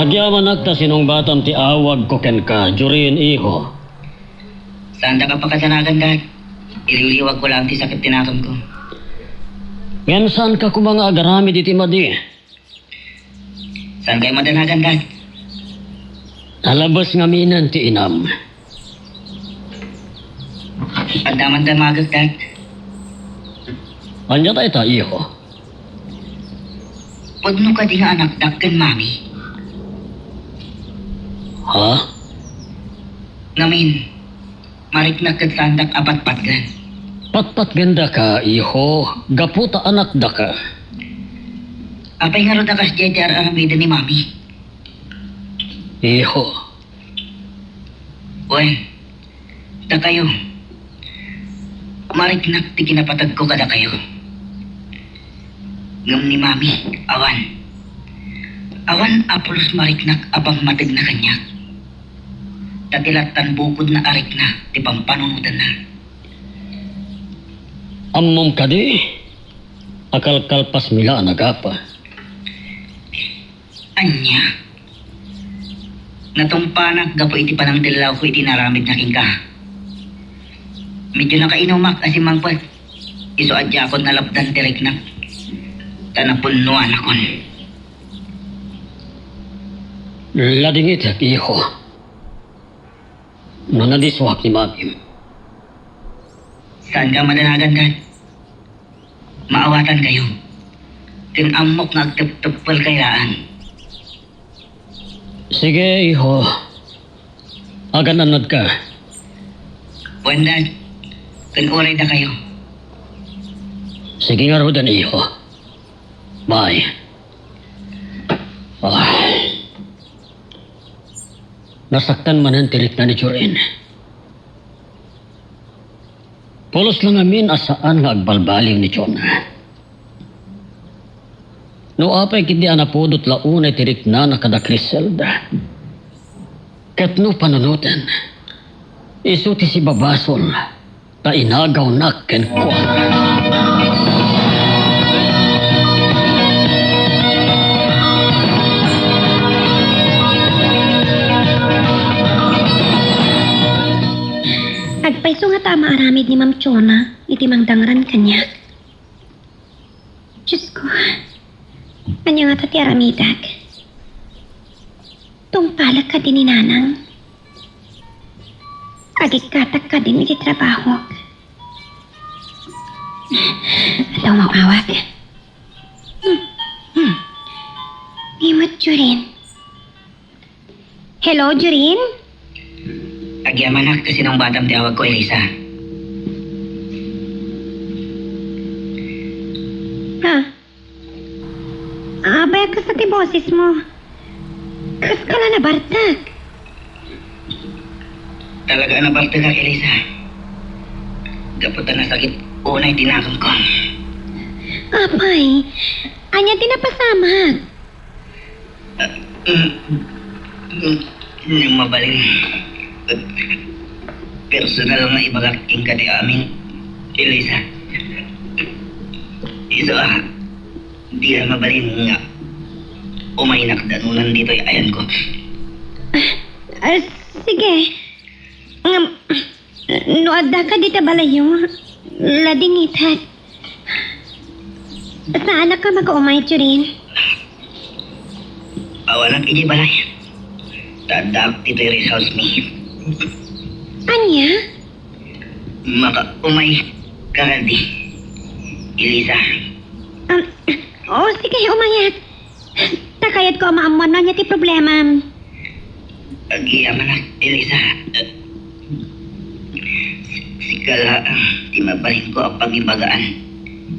Agyamanak ta sinungbatam ti awagko kenka, Jorin, iho. Saandaka pakadanagan, Dad. Iliwliwagko laeng ti sakit ti nakemko. Ngem saanka koma nga agaramid iti madi. Saankayo madanagan, Dad? Nalabes ngaminen ti inam. Adda man damagek, Dad. Ania dayta, iho? Pudno kadi nga anakdak ken Mami? Ha? Ngamin, mariknak ket saandak a patpatgen. Patpatgendaka, iho, gapu ta anakdaka. Apay ngarud a kasdiay ti ar-aramiden ni Mami? Iho. Wen, dakayo, mariknak ti kinapatagko kadakayo. Ngem ni Mami, awan. Awan a pulos mariknak a pammategna kaniak. Ta ti lattan bukodna a rikna ti pampanunotenna. Ammom kadi a kalkalpasmi la a nagapa? Ania? Natungpanak gapu iti panangdellawko iti inaramidna kenka. Medyo nakainumak a simmangpet. Isu a diakon nalapdan ti riknak. Ta napunnoanakon. Ladingitek, iho. No nadisuak ni Mamim. Saanka madanagan, Dad? Maawatankayo. Ken ammok nga agtepteppelkayo laeng. Sige, iho. Agan-annadka. Wen, Dad. Ken uray dakayo. Sige ngaruden, iho. Bye. Ah. Nasaktan manen ti rikna ni Jorin. Pulos la ngamin a saan nga agbalbaliw ni Jonah. No apay ketdi a napudot la unay ti riknana kada Criselda, ket no panunoten, isu ti sibabasol ta inagawnak kenkuana. Agpayso ngata a maaramid ni Ma'am Chona iti mangdangran kaniak. Diosko, ania ngata ti aramidak? Tungpalek kadi ni Nanang? Agikkatak kadin iti trabahok? Adu, maawat. Hmm, hmm. Ni met, Jorin. Hello, Jorin? Agyamanak ta sinungbatam ti awagko, Elisa. Ha? Apay a kasta ti bosesmo? Kaska la nabartek? Talaga a nabartekak, Elisa. Gapu ta nasakit unay ti nakemko. Apay, ania ti napasamak? Ah, mm, mm, Ngem mabalin, personal nga ibagak kenka ti amin, Elisa. Isu a, di la mabalin nga umaynak danunan ditoy ayanko. Ah, sige. Ngem, no addaka dita balayo, ladingitak. Saanak a makaumay, Jorin? Awanak idiay balay. Ta addaak ditoy rest house mi. Ania? Makaumay ka kadi, Elisa? Um, o, sige, umayak. Ta kayatko a maammuan no ania ti problemam. Agyamanak, Elisa. Sika laeng ti mabalinko a pangibagaan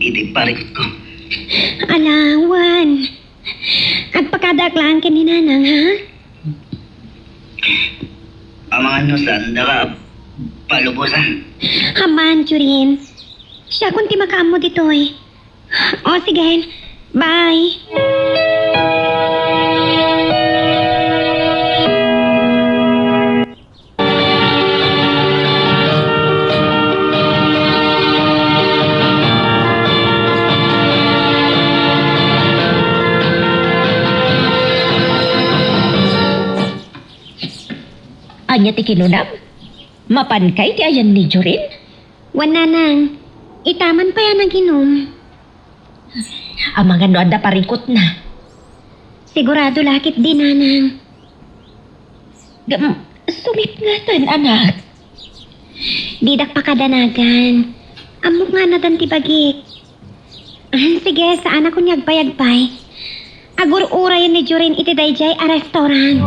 iti parikutko. Ala, wen. Agpakadaak laeng ken ni Nanang, ha? Amangan no saandaka palubosan. Aman, Jorin. Siakon ti makaammo ditoy. O, sige. Bye. Ania ti kinunam? Mapankay ti ayan ni Jorin? Wen, Nanang. Itaman pay a naginum. Amangan no adda parikutna. Sigurado la ketdi, Nanang. Ngem, sumipngetan, anak. Didak pakadanagan. Ammok nga nadan ti bagik. Ah, sige, saanakon nga agpayagpay. Agur-urayen ni Jorin iti daydiay a restaurant.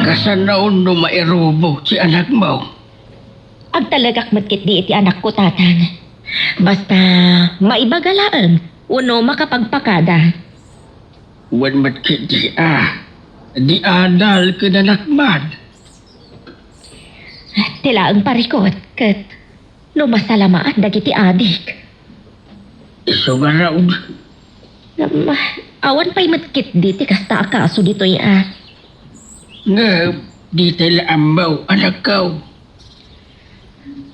Kasano no mairubo ti anakmo? Agtalekak met ketdi iti anakko, Tatang. Basta maibaga laeng wenno makapagpakada. Wen met ketdi a, di adal ken anakman. Ti laeng parikut ket no masalamaat dagiti adik. Isu ngarud. Ngem, awan pay met ketdi ti kasta a kaso ditoy a. Ngem, dita la ammo, anakko.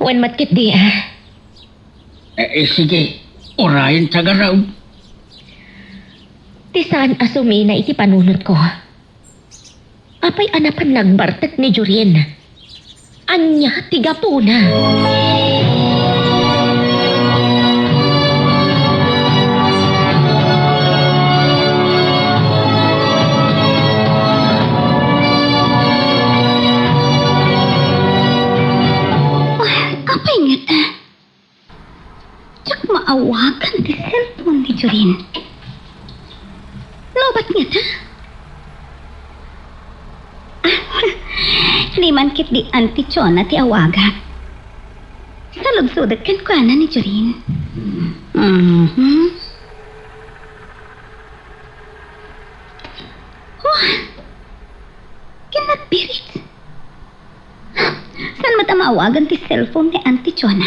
Wen met ketdi a. Eh, eh, sige, urayen ta ngarud. Ti saan a sumina iti panunotko. Apay a napan nagbartek ni Jorin? Ania ti gapuna? Ah, apay ngata? Diak maawagan ti cellphone ni Jorin. Lowbat ngata? Di man ketdi Auntie Chona ti awagak. Saludsodek kenkuana ni Jorin. Mhm. Oh, ken nagbirit. Saan met a maawagan ti cellphone ni Auntie Chona?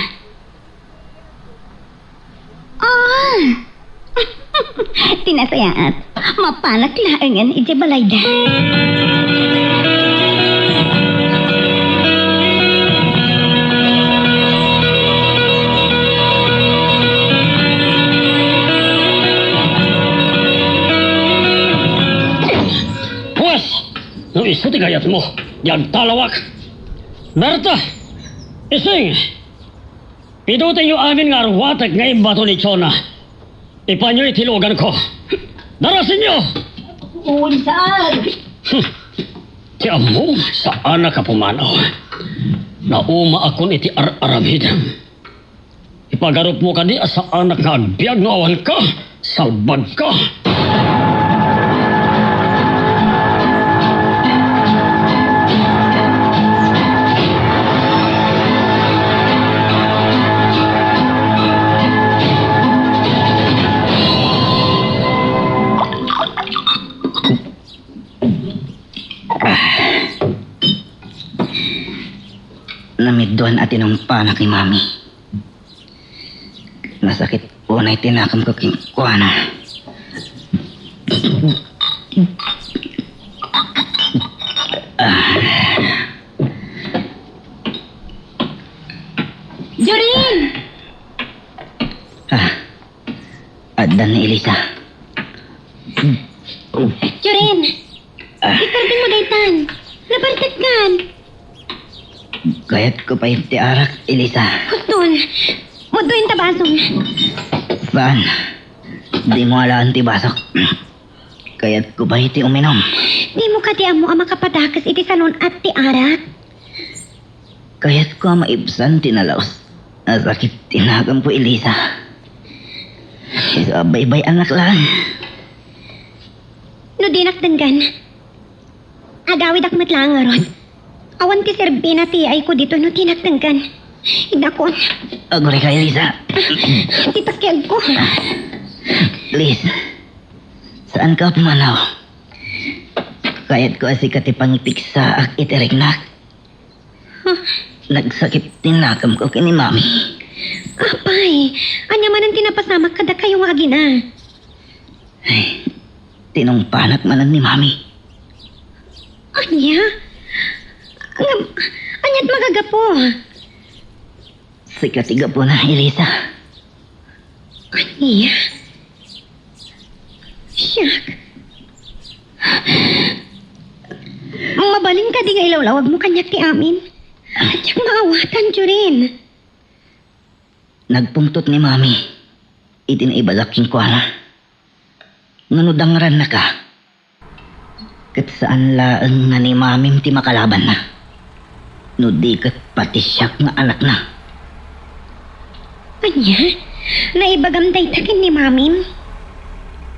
Ah! Ti nasayaat, mapanak laengen idiay balayda. Pues, no isu ti kayatmo, di agtalawak. Berta! Ising! Pidutenyo amin nga arwatek nga imbato ni Chona. Ipanyo iti luganko. Darasenyo! Unsan? Hmm. Ti ammom, saanak a pumanaw. Naumaakon iti ar-aramidem. Ipagarupmo kadi a saanak nga agbiag no awanka. Salbagka! Namidduan a tinungpanak ni Mami. Nasakit unay ti nakemko kenkuana. Ah. Jorin! Ah, addan ni Elisa. Jorin! Ah. Diskardengmo daytan. Nabartekkan. Kayatko pay ti arak, Elisa. Huston, muddo inta basom. Saan? Dimo alaen ti basok. Kayatko pay ti uminum. Dimo kadi ammo a makapadakes iti salun-at ti arak? Kayatko a maibsan ti nalaus a sakit ti nakemko, Elisa. Isu a baybay-anak laeng. No dinak denggen, agawidak met laeng ngarud. Awan ti serbina ti yaayko ditoy no dinak denggen. Inakon. Agurayka, Elisa. Ti takiagko. Please, saanka a pumanaw. Kayatko a sika ti pangipigsaak iti riknak. Huh? Nagsakit ti nakemko ken ni Mami. Apay, ania manen ti napasamak kadakayo nga agina? Ay, tinungpanak manen ni Mami. Ania? Ngem, ania't makagapu? Sika ti gapuna, Elisa. Ania? Siak? Mabalin kadi nga ilawlawagmo kaniak ti amin? Diak maawatan, Jorin. Nagpungtot ni Mami iti naibagak kenkuana nga no dangrannaka, ket saan laeng nga ni Mamim ti makalabanna, no di ket pati siak nga anakna. Ania? Naibagam dayta ken ni Mamim?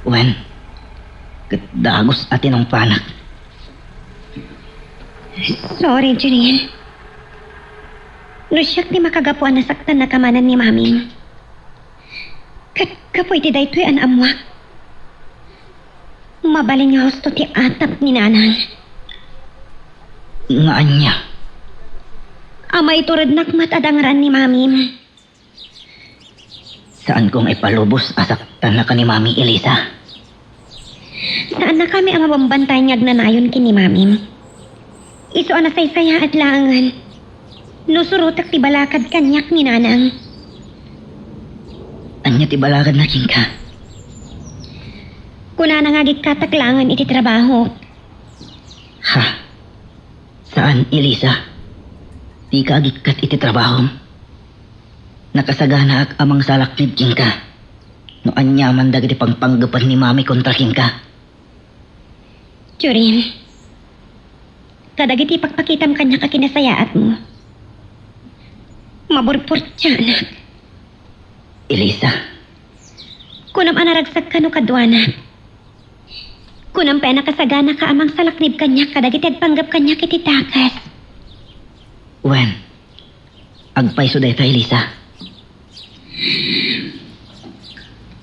Wen, ket dagus a tinungpanak. Sorry, Janine. No siak ti makagapu a nasaktannaka manen ni Mamim, ket gapu iti daytoy a naammoak, mabalin nga husto ti atap ni Nanang. Nga ania? A maiturednak met a dangran ni Mamim. Saanko nga ipalubos a saktannaka ni Mami, Elisa. Saannakami a mabambantayan nga agnanayon ken ni Mamim. Isu a nasaysayaat laengen no surotek ti balakad kaniak ni Nanang. Ania ti balakadna kenka? Kunana nga agikkatak laengen iti trabahok. Ha? Saan, Elisa. Dika agikkat iti trabahom. Nakasaganaak a mangsalaknib kenka no aniaman dagiti pangpanggepen ni Mami kontra kenka. Jorin, kadagiti ipakpakitam kaniak a kinasayaatmo, maburburtianak. Elisa. Kunam a naragsak kano kaduana. Kunam pay a nakasaganaka a mangsalaknib kaniak kadagiti agpanggep kaniak iti dakes. Wen, agpayso dayta, Elisa.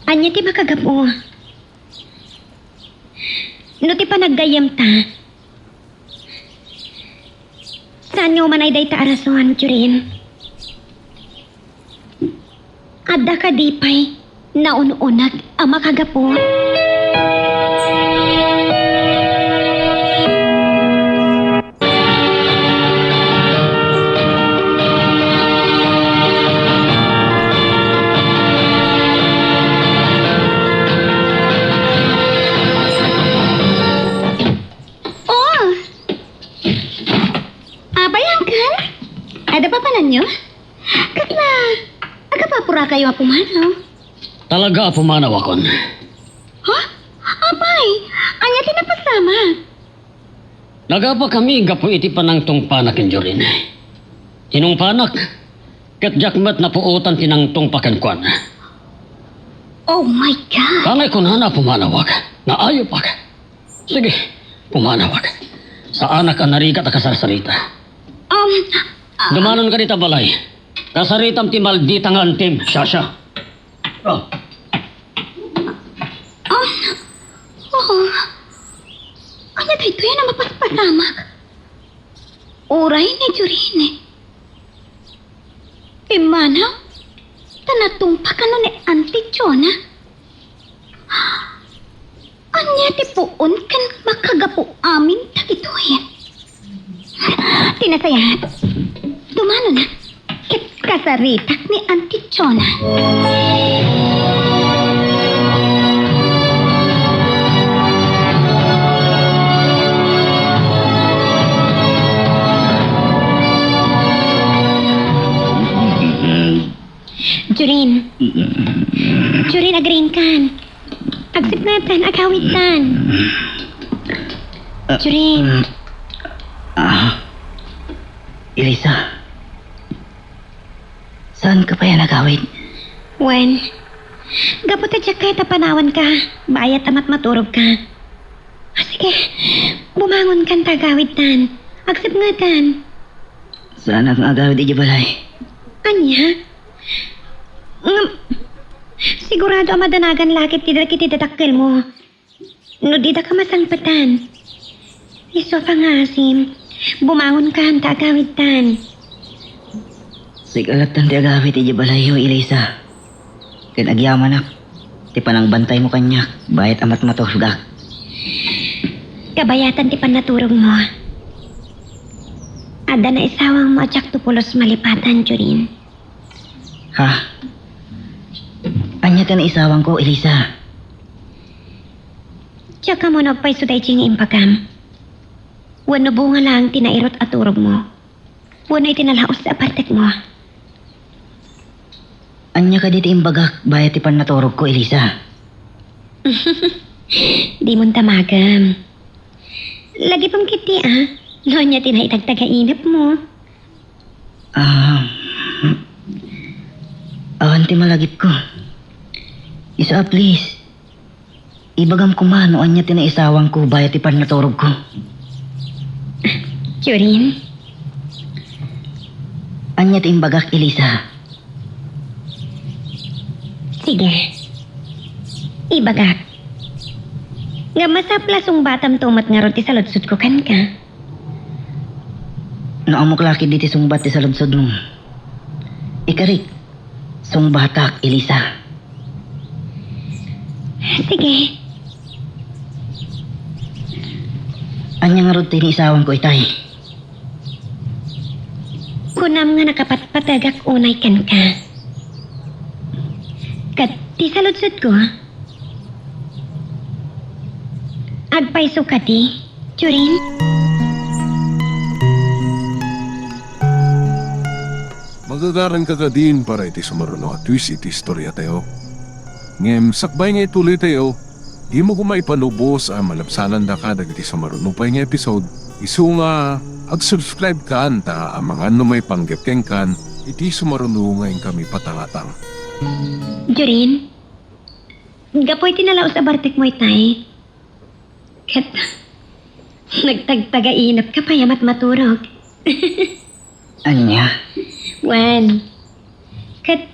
Ania ti makagapu? No ti panaggayyemta, saan nga umanay dayta a rason, Jorin? Adda kadi pay naun-uneg a makagapu? Oh! Apay, Uncle? Adda papananyo? Kasla, agapapurakayo a pumanaw? Talaga a pumanawakon. Ha? Apay, ania ti napasamak? Nagapakami gapu iti panangtungpanak ken Jorin. Tinungpanak, ket diak met napuotan ti nangtungpa kenkuana. Oh my God! Kanay kunana a pumanawak, nga ayopak. Sige, pumanawak. Saanak a narigat a kasarsarita. Um, ah, Dumanon ka dita balay. Kasaritam ti maldita nga antim, Shasha. Oh. Ah, oh. Ania daytoy a mapaspasamak? Uray ni Jorin. Immanaw, ta natungpa kano ni Auntie Chona. Ania ti puon ken makagapu amin dagitoy? Ti nasayaat, dumanona ket kasaritak ni Auntie Chona. Jorin. Jorin, agriingkan. Agsipngetan, agawidtan. Ah, Jorin. Ah, Elisa. Saanka pay a nagawid? Wen, gapu ta diak kayat a panawanka, bayat a matmaturogka. Ah, sige, bumangonkan ta agawidtan. Agsipngetan. Saanak nga agawid idiay balay. Ania? Ngem, sigurado a madanagan la ketdi dagiti dadakkelmo no didaka masangpetan. Isu a pangngaasim, bumangonkan ta agawidtan. Sika lattan ti agawid idiay balayyo, Elisa. Ken agyamanak ti panangbantaymo kaniak, bayat a matmaturogak. Kabayatan ti pannaturogmo. Adda naisawangmo a diakto pulos malipatan, Jorin. Ha? Ania ti naisawangko, Elisa? Diak ammo no agpayso daydiay nga imbagam. Wenno bunga laeng ti nairut a turogmo. Wenno iti nalaus a bartekmo. Ania kadi ti imbagak bayat ti pannaturogko, Elisa? Dimon damagen. Lagipem ketdi, a, no ania ti naitagtagainepmo. Ah, awan ti malagipko. Isu a, please. Ibagam koma no ania ti naisawangko bayat ti pannaturogko. Jorin? Ania ti imbagak, Elisa? Sige. Ibagak. Ngem masapul a sungbatamto met ngarud ti saludsodko kenka. No ammok la ketdi ti sungbat ti saludsodmo, ikarik, sungbatak, Elisa. Sige. Ania ngarud ti naisawangko itay? Kunam nga nakapatpategak unay kenka. Ket ti saludsodko, agpayso kadi, Jorin? Magagaranka kadin para iti sumaruno a twist iti istoriatayo. Ngem sakbay nga ituloytayo, dimo koma ipanubos a malabsanandaka dagiti sumaruno pay nga episode. Isu nga, ag-subscribe kan ta amangan no maipanggep kenkan iti sumaruno nga inkami patangatang. Jorin, gapu iti nalaus a bartekmo itay, ket nagtagtagainepka pay a matmaturog. Ania? Wen, ket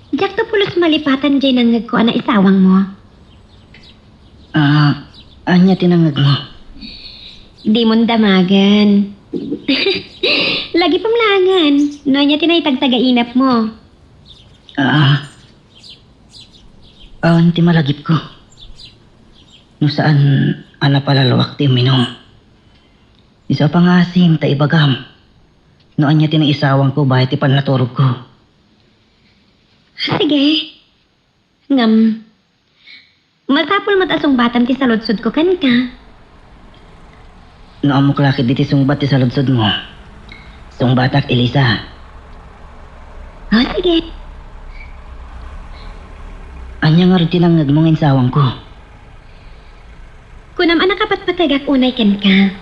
diakto pulos malipatan diay nangngegko a naisawangmo. Ah, ania ti nangngegmo? Dimon damagen. Lagipem laengen no ania ti naitagtagainepmo. Ah, awan ti malagipko. No saan a napalalawak ti imminum. Isu a pangngaasim ta ibagam no ania ti naisawangko bayat ti pannaturogko. Sige. Ngem, masapul met a sungbatam ti saludsodko kenka. No ammok la ketdi ti sungbat ti saludsodmo, sungbatak, Elisa. O, sige. Ania ngarud ti nangngegmo nga insawangko? Kunam a nakapatpategak unay kenka.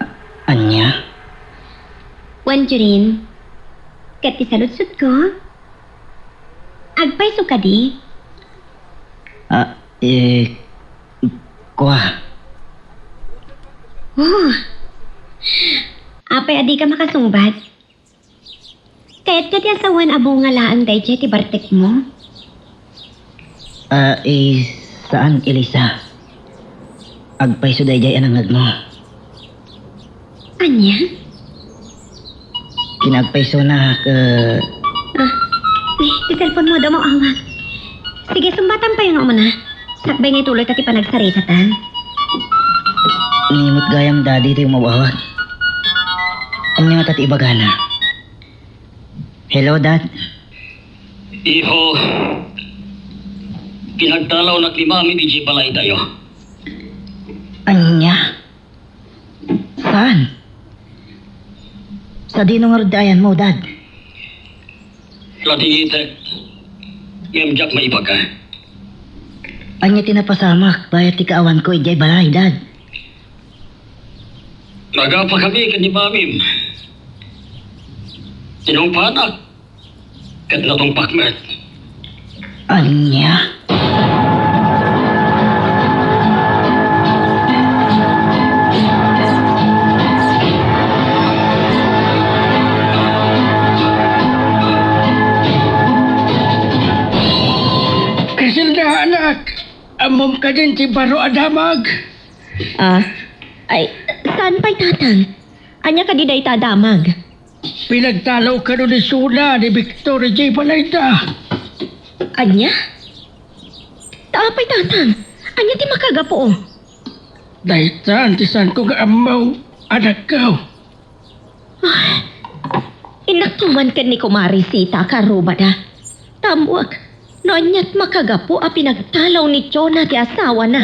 A-, ania? Wen, Jorin, ket ti saludsodko, agpayso kadi? Ah, eh, kua. Oh. Apay a dika makasungbat? Kayatka ti asawen a bunga laeng daydiay ti bartekmo? Ah, eh, saan, Elisa. Agpayso daydiay a nangngegmo. Ania? Kinaagpaysonak, eh, Ti cellphone mo, adu umaw-awag. Sige, sumbatan pay nga umuna. Sakbay nga ituloyta ti panagsaritata. Ni met gayam, Daddy, ti umaw-awag. Ania ngata ti ibagana? Hello, Dad. Iho, pinagtalawnak ni Mami idiay balaytayo. Ania? Saan? Sadino ngarud ti ayanmo, Dad? Ladiitek, ngem diak maibaga. Ania ti napasamak bayat ti kaawanko idiay balay, Dad? Nagapakami ken ni Mamim. Tinungpanak. Ket natungpak met. Ania? Criselda, anak, ammom kadin ti baro a damag? Ah, ay, saan pay, Tatang? Ania kadi dayta a damag? Pinagtalaw kano ni Jonah ni Victor idiay balayda. Ania? Ta apay, Tatang? Ania ti makagapu? Daytan ti saanko nga ammo, anakko. Ah, innakto man ken ni Kumare Sita a karrubada. Ta ammoak no aniat makagapu a pinagtalaw ni Jonah ti asawana.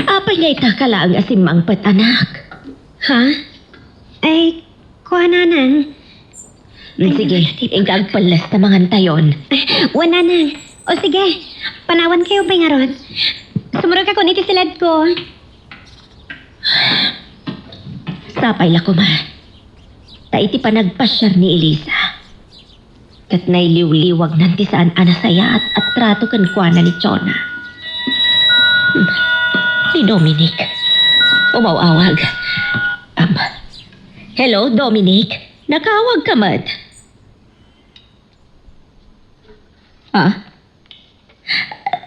Apay nga itaka laeng a simmangpet, anak? Ha? Ay, kua, Nanang. Mm, sige, inka agpelles ta mangantayon. Wen, Nanang. O sige, panawankayo pay ngarud. Sumurotkayon iti siledko. Sapay la koma. Ta iti panagpasiar ni Elisa, ket nailiwliwagnan ti saan a nasayaat a trato kenkuana ni Jonah. Hmm. Ni Dominic. Umaw-awag. Am. Hello, Dominic. Nakaawagka met? Ah?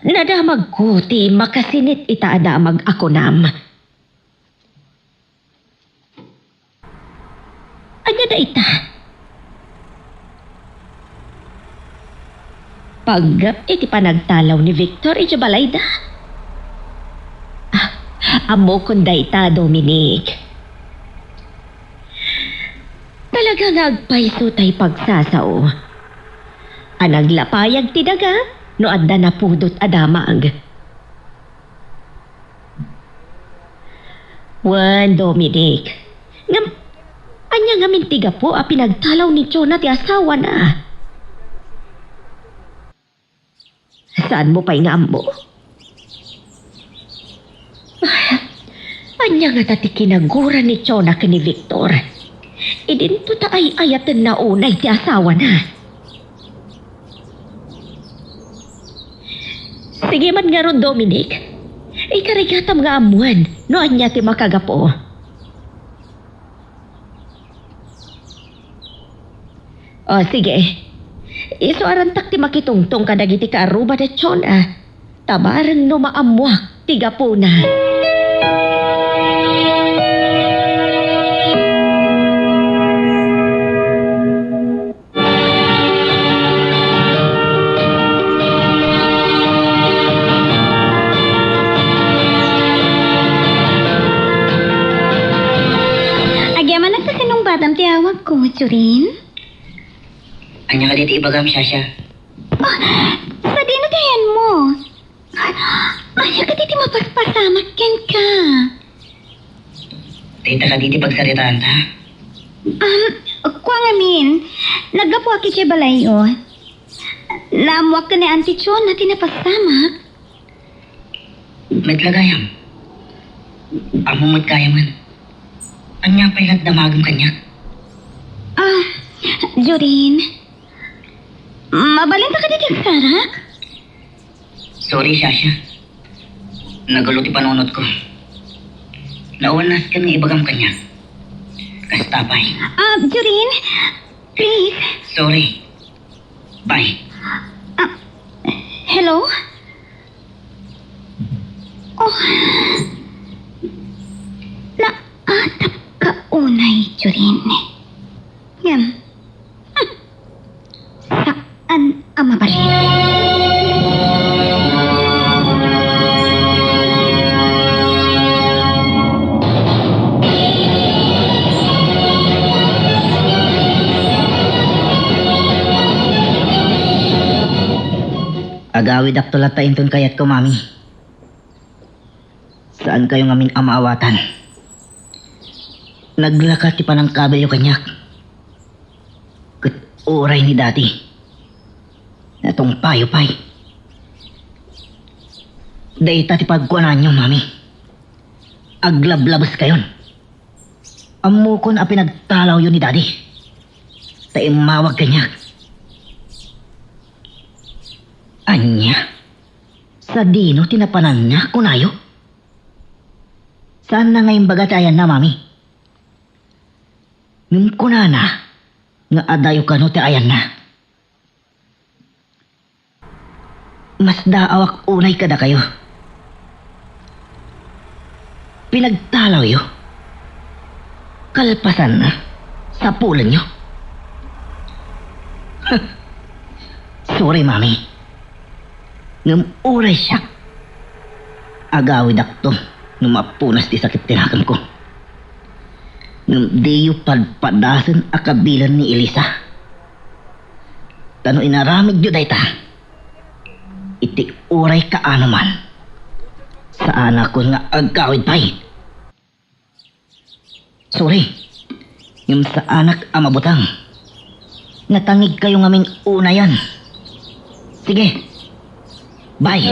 Nadamagko ti makasinit ita a damag a kunam. Ania dayta? Panggep iti panagtalaw ni Victor idiay balayda? Ah, ammokon dayta, Dominic. Talaga nga agpayso tay pagsasao a naglapayag ti daga no adda napudot a damag. Wen, Dominic. Ngem, ania ngamin ti gapu a pinagtalaw ni Jonah ti asawana? Saanmo pay nga ammo? Ay, ania ngata ti kinagura ni Jonah ken ni Victor? Idinto ta ay-ayatenna unay ti asawana. Sige man ngarud, Dominic. Ikarigatam nga ammoen no ania ti makagapu. O, sige. Isuarantak ti makitungtong kadagiti kaarrubada Jonah, ta bareng no maammoak ti gapuna. Agyamanak ta sinungbatam ti awagko, Jorin. Ania kadi ti ibagam, Shasha? Ah, sadino ti ayanmo? Ania kadi ti mapaspasamak kenka? Dayta kadi ti pagsaritaanta? Um, kua ngamin, naggapuak idiay balayyo. Naammoak ken ni Auntie Chona ti napasamak. Met la gayam. Ammom met gayamen. Ania pay lat damagem kaniak? Ah, Jorin, mabalinka kadi ti agsarak? Sorry, Shasha. Nagulo ti panunotko. Nawan nasken nga ibagam kaniak. Kasta pay. Ah, Jorin, please. Sorry. Bye. Ah, hello? Oh, naatap ka unay, Jorin. Ngem, hmm, saan a mabalin. Agawidakto latta inton kayatko, Mami. Saankayo ngamin a maawatan. Naglaka ti panangkabilyo kaniak. Ket uray ni Daddy, natungpayo pay. Dayta ti pagkuananyo, Mami. Aglablabeskayon. Ammokon a pinagtalawyo ni Daddy ta immawag kaniak. Ania? Sadino ti napananna, kunayo? Saanna nga imbaga ti ayanna, Mami? Ngem kunana nga adayo kano ti ayanna. Masdaawak unay kadakayo. Pinagtalawyo. Kalpasanna, sapulenyo. Sorry, Mami. Ngem uray siak, agawidakto no mapunas ti sakit ti nakemko. Ngem diyo padpadasen a kabilen ni Elisa. Ta no inaramidyo dayta, iti uray kaano man, saanakon nga agkawid pay. Sorry, ngem saanak a mabuteng. Natangigkayo ngamin unayen. Sige, bye.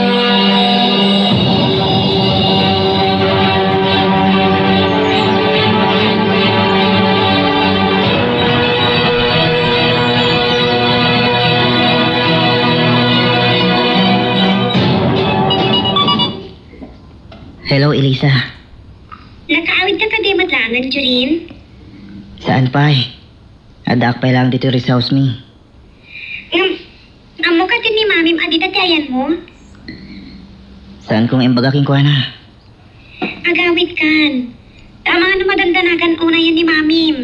Hello, Elisa. Nakaawidka kadi met laengen, Jorin? Saan pay. Addaak pay laeng ditoy rest house mi. Ngem, ammoka ti ni Mamim a dita ti ayanmo? Saan kong imbaga kenkuana? Agawidkan. Ta amangan no madandanagan unayen ni Mamim.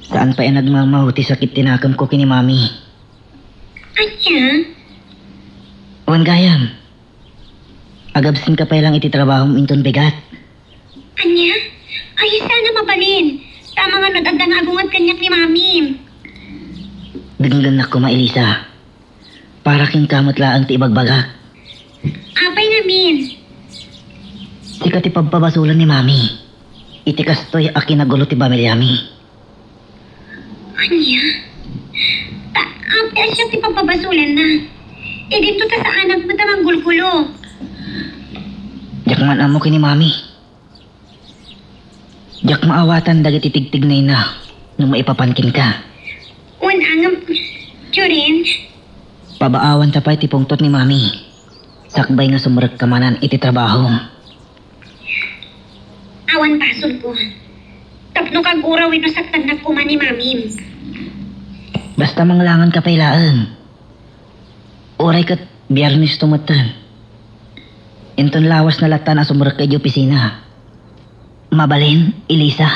Saan pay a nagmamao ti sakit ti nakemko ken ni Mami. Ania? Wen gayam. Agabsenka pay laeng iti trabahom inton bigat. Ania? Ay, saan a mabalin. Ta amangan no adda nga agunget kaniak ni Mamim. Denggennak koma, Elisa. Para kenka met laeng ti ibagbagak. Apay ngamin? Sika ti pabpabasolen ni Mami iti kastoy a kinagulo ti pamiliami. Ania? Ta, apay a siak ti pabpabasolenna? Idinto ta saanak met a manggulgulo. Diak man ammo ken ni Mami. Diak maawatan dagiti tigtignayna no maipapan kenka. Wen, ngem, Jorin? Pabaawanta pay ti pungtot ni Mami. Sakbay nga sumrekka manen iti trabaho. Awan basolko. Tapno kaguraw wenno saktannak koma ni Mamim. Basta manglanganka pay laeng. Uray ket Biernes to metten. Inton lawas na lattan a sumrekka idiay opisina. Mabalin, Elisa?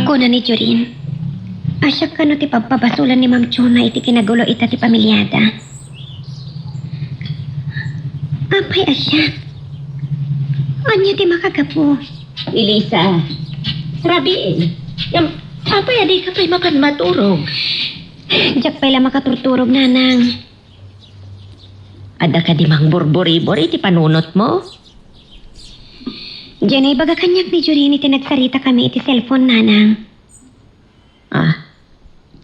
Kuna ni Jorin, a siak kano ti pabpabasolan ni Ma'am Chona iti kinagulo ita ti pamiliada. Apay a siak? Ania ti makagapu? Elisa, rabii. Ngem, apay a dika pay mapan maturog? Diak pay la makaturturog, Nanang. Adda kadi mangburburibor iti panunotmo? Diay naibaga kaniak ni Jorin iti nagsaritakami iti cellphone, Nanang. Ah,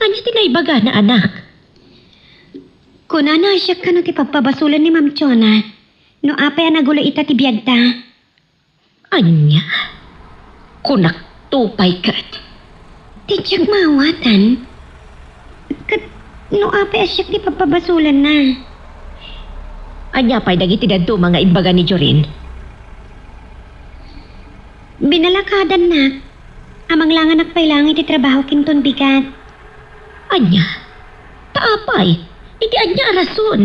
ania ti naibagana, anak? Kunana a siak kano ti pabpabasolan ni Ma'am Chona no apay a nagulo ita ti biagta. Ania? Kunakto pay ket. Ti diak maawatan. Ket No apay a siak ti pabpabasolanna. Ania pay dagiti dadduma nga imbaga ni Jorin? Binalakadannak. Amanglanganak pay laeng iti trabahok inton bigat. Ania? Ta apay? Iti ania a rason?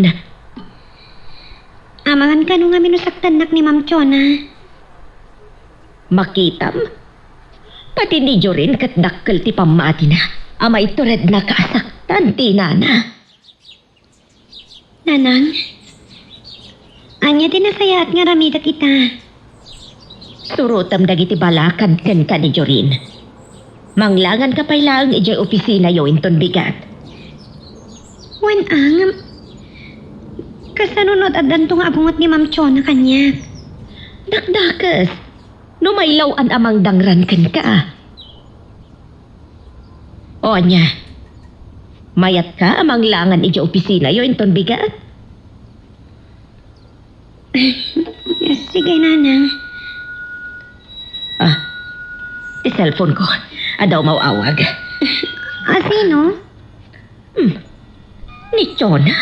Amangan kano ngamin no saktannak ni Ma'am Chona. Makitam? Pati ni Jorin ket dakkel ti pammatina. Amay turedna kasaktan ti inana. Nanang, ania ti nasayaat nga aramidek ita? Surotem dagiti balakad kenka ni Jorin. Manglanganka pay laeng idiay opisinayo inton bigat. Wen, a, ngem, kasano no addanto nga agunget ni Ma'am Chona kaniak? Dakdakes, no mailaw-an a mangdangran kenka. O ania? Mayatka a manglangan idiay opisinayo inton bigat? Sige, Nanang. Ah, ti cellphone ko. Adda umaw-awag. A, sino? Hmm. Ni Chona?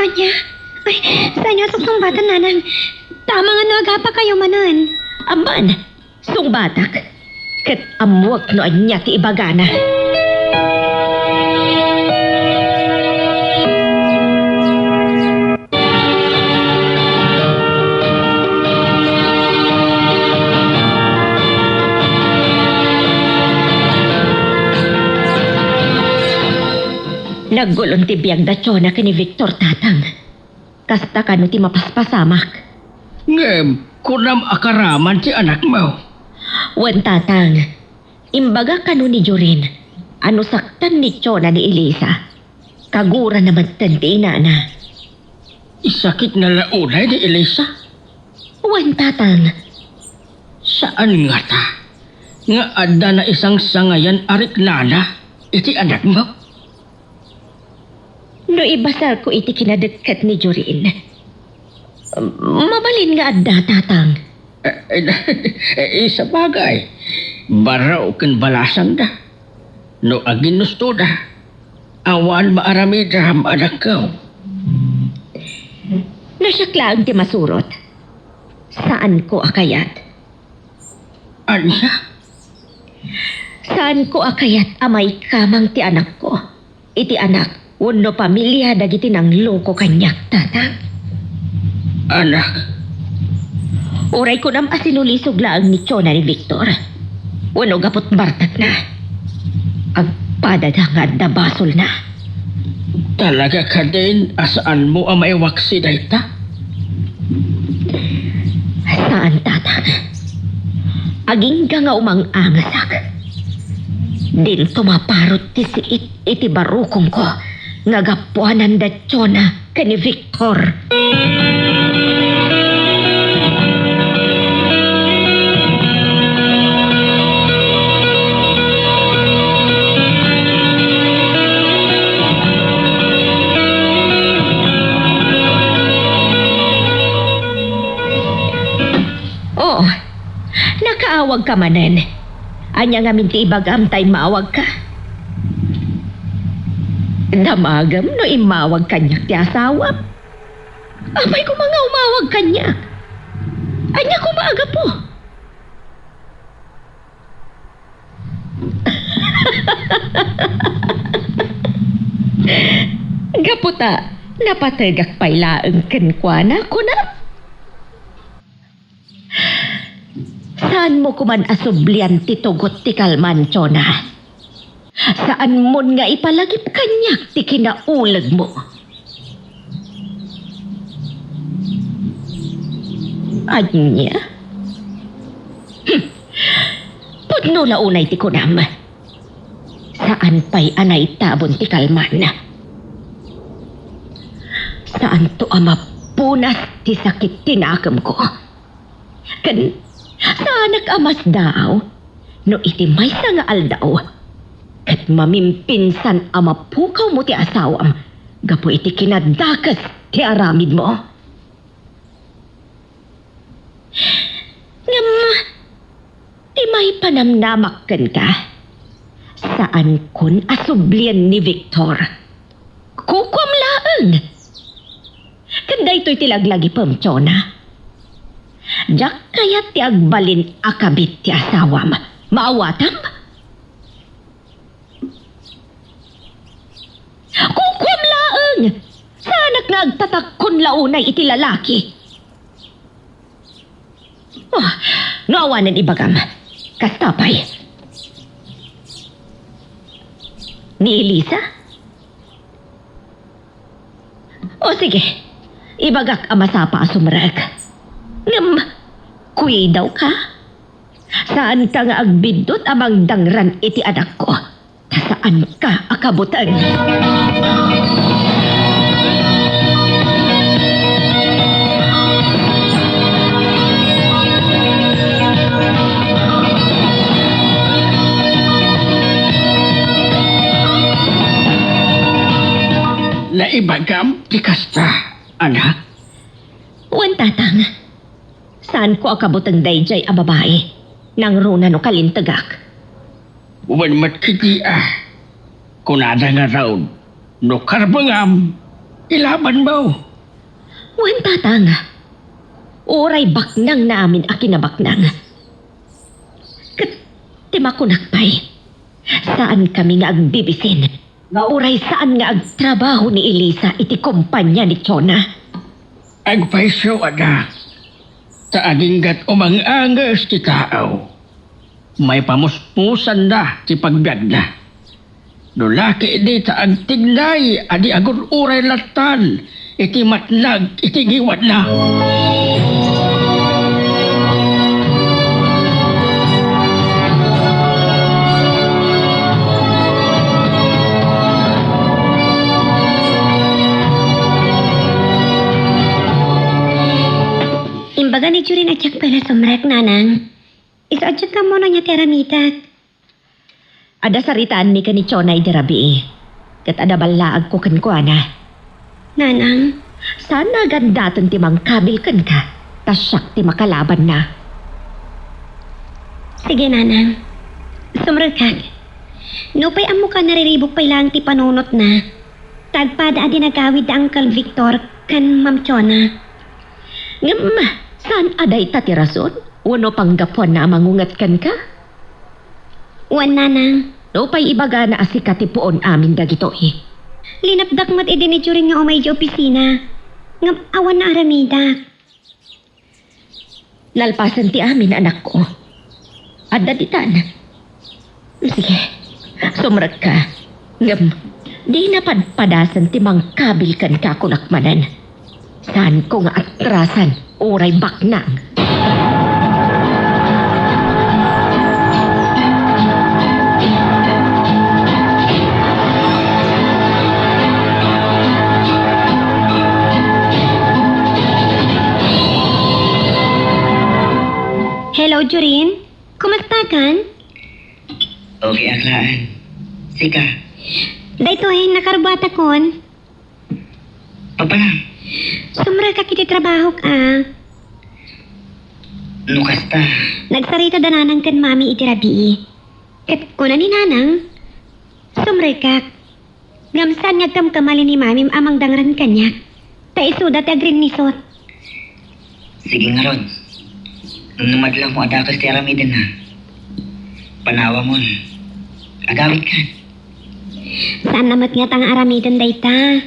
Ania? Ay, saan niyo susungbatan, Nanang? Tama nga no agapa kayo manen. Aman, sungbatak. Ket ammuek no ania ti ibagana. Naggulon ti biag da Chona ken ni Victor, Tatang. Kasta kano ti mapaspasamak. Ngem, kunam a karaman ti anakmo? Wen, Tatang. Imbaga kano ni Jorin a no saktan ni Chona ni Elisa, kagurana metten ti inana. Isakitna la unay ni Elisa? Wen, Tatang. Saan ngata nga adda naisangsangayan a riknana iti anakmo? No ibasarko iti kinadekket ni Jorin, mabalin nga adda, Tatang. Eh, eh, eh, sabagay, barao ken balasangda. No aginnustoda, awan maaramidam, anakko. No siak laeng ti masurot, saanko a kayat. Ania? Saanko a kayat a maikamang ti anakko iti anak wenno pamilia dagiti nangloko kaniak, Tatang. Anak. Uray kunam a sinulisog laeng ni Chona ni Victor wenno gaput bartekna. Agpadada nga adda basolna. Talaga kadin a saanmo a maiwaksi dayta? Saan, Tatang. Agingga nga umang-angasak. Dinto maparut ti siit iti barukongko nga gapuanan da Chona ken ni Victor. Oh, nakaawagka manen. Ania ngamin ti ibagam ta immawagka? Damagem no immawag kaniak ti asawam. Apay koma nga umawag kaniak? Ania koma a gapu? Gapu ta napategak pay laeng kenkuana, kuna. Saanmo koman a sublian ti tugot ti kalman, Chona. Saanmon nga ipalagip kaniak ti kinaulegmo. Ania? Hmm. Pudno la unay ti kunam. Saan pay a naitabon ti kalman. Saanto a mapunas ti sakit ti nakemko. Ken saanak a masdaaw no iti maysa nga aldaw ket mamimpinsan a mapukawmo ti asawam gapu iti kinadakes ti aramidmo. Ngem ti maipanamnamak kenka, saankon a sublien ni Victor. Kukuam laeng. Ken daytoy ti laglagipem, Chona. Diak kayat ti agbalin a kabit ti asawam. Maawatam? Kukuam laeng! Saanak nga agtatakkon la unay iti lalaki. Oh, no awanen ibagam, kasta pay. Ni Elisa? O sige, ibagak a masapa a sumrek. Ngem, kuidawka. Saanka nga agbiddut a mangdangran iti anakko. Ta saanka a kabuteng. Naibagam ti kasta, anak? Wen, tatang. Saanko a kabuteng daydiay a babai. Nangruna no kalintegak. Wen met ketdi a, kunada ngarud, no karbengam, ilabanmo. Wen, tatang. Uray baknang na amin a kinabaknang. Ket ti makunak pay, saankami nga agbibisin nga uray saan nga agtrabaho ni Elisa iti kompania ni Chona. Agpayso, ada, ta aginggat umang-anges ti tao. Maipamuspusanna ti pagbiagna. No la ketdi ta agtignay a di agur-uray lattan iti matnag iti ngiwatna. Imbaga ni Jorin a diak pay la sumrek, nanang. Isu a diak ammo no ania ti aramidek. Adda saritaanmi ken ni Chona idi rabii, ket adda ballaagko kenkuana. Nanang? Saan a gandaten ti mangkabil kenka, ta siak ti makalabanna. Sige, nanang. Sumrekak. Nupay ammoka, nariribuk pay laeng ti panunotna, ta agpada a di nagawid da Uncle Victor ken Ma'am Chona. Ngem, saan a dayta ti rason wenno panggapuanna a mangunget kenka? Wen, nanang. Nupay ibagana a sika ti puon amin dagitoy. Linapdak met idi ni Jorin nga umay idiay opisina. Ngem awan naaramidak. Nalpasen ti amin, anakko. Adda ditan. Sige, sumrekka. Ngem, dina padpadasen ti mangkabil kenka, kunak manen. Saanko nga atrasan uray baknang. Hello, Jorin. Kumustakan? Okay ak laeng. Sika? Daytoy, nakarubatakon. Papanam? Sumrekak iti trabahok a. No kasta? Nagsarita da nanang ken mami iti rabii. Ket kuna ni nanang, sumrekak. Ngem saan nga agkamkamali ni mamim a mangdangran kaniak, ta isuda ti agrinnisot. Sige ngarud. Ngem no madlawmo a dakes ti aramidenna, panawamon. Agawidkan. Saanna met ngata nga aramiden dayta.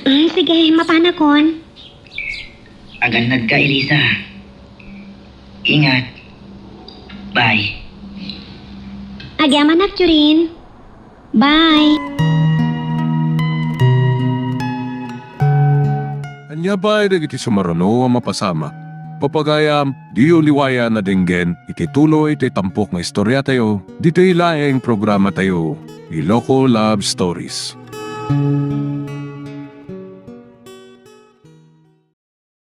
Mm, sige, mapanakon. Agannadka, Elisa. Ingat. Bye. Agyamanak, Jorin. Bye. Ania pay dagiti sumaruno a mapasamak? Pagayam, diyo liwayan a denggen iti tuloy ti tampok nga istoriatayo, ditoy laeng programatayo, Iloko Love Stories.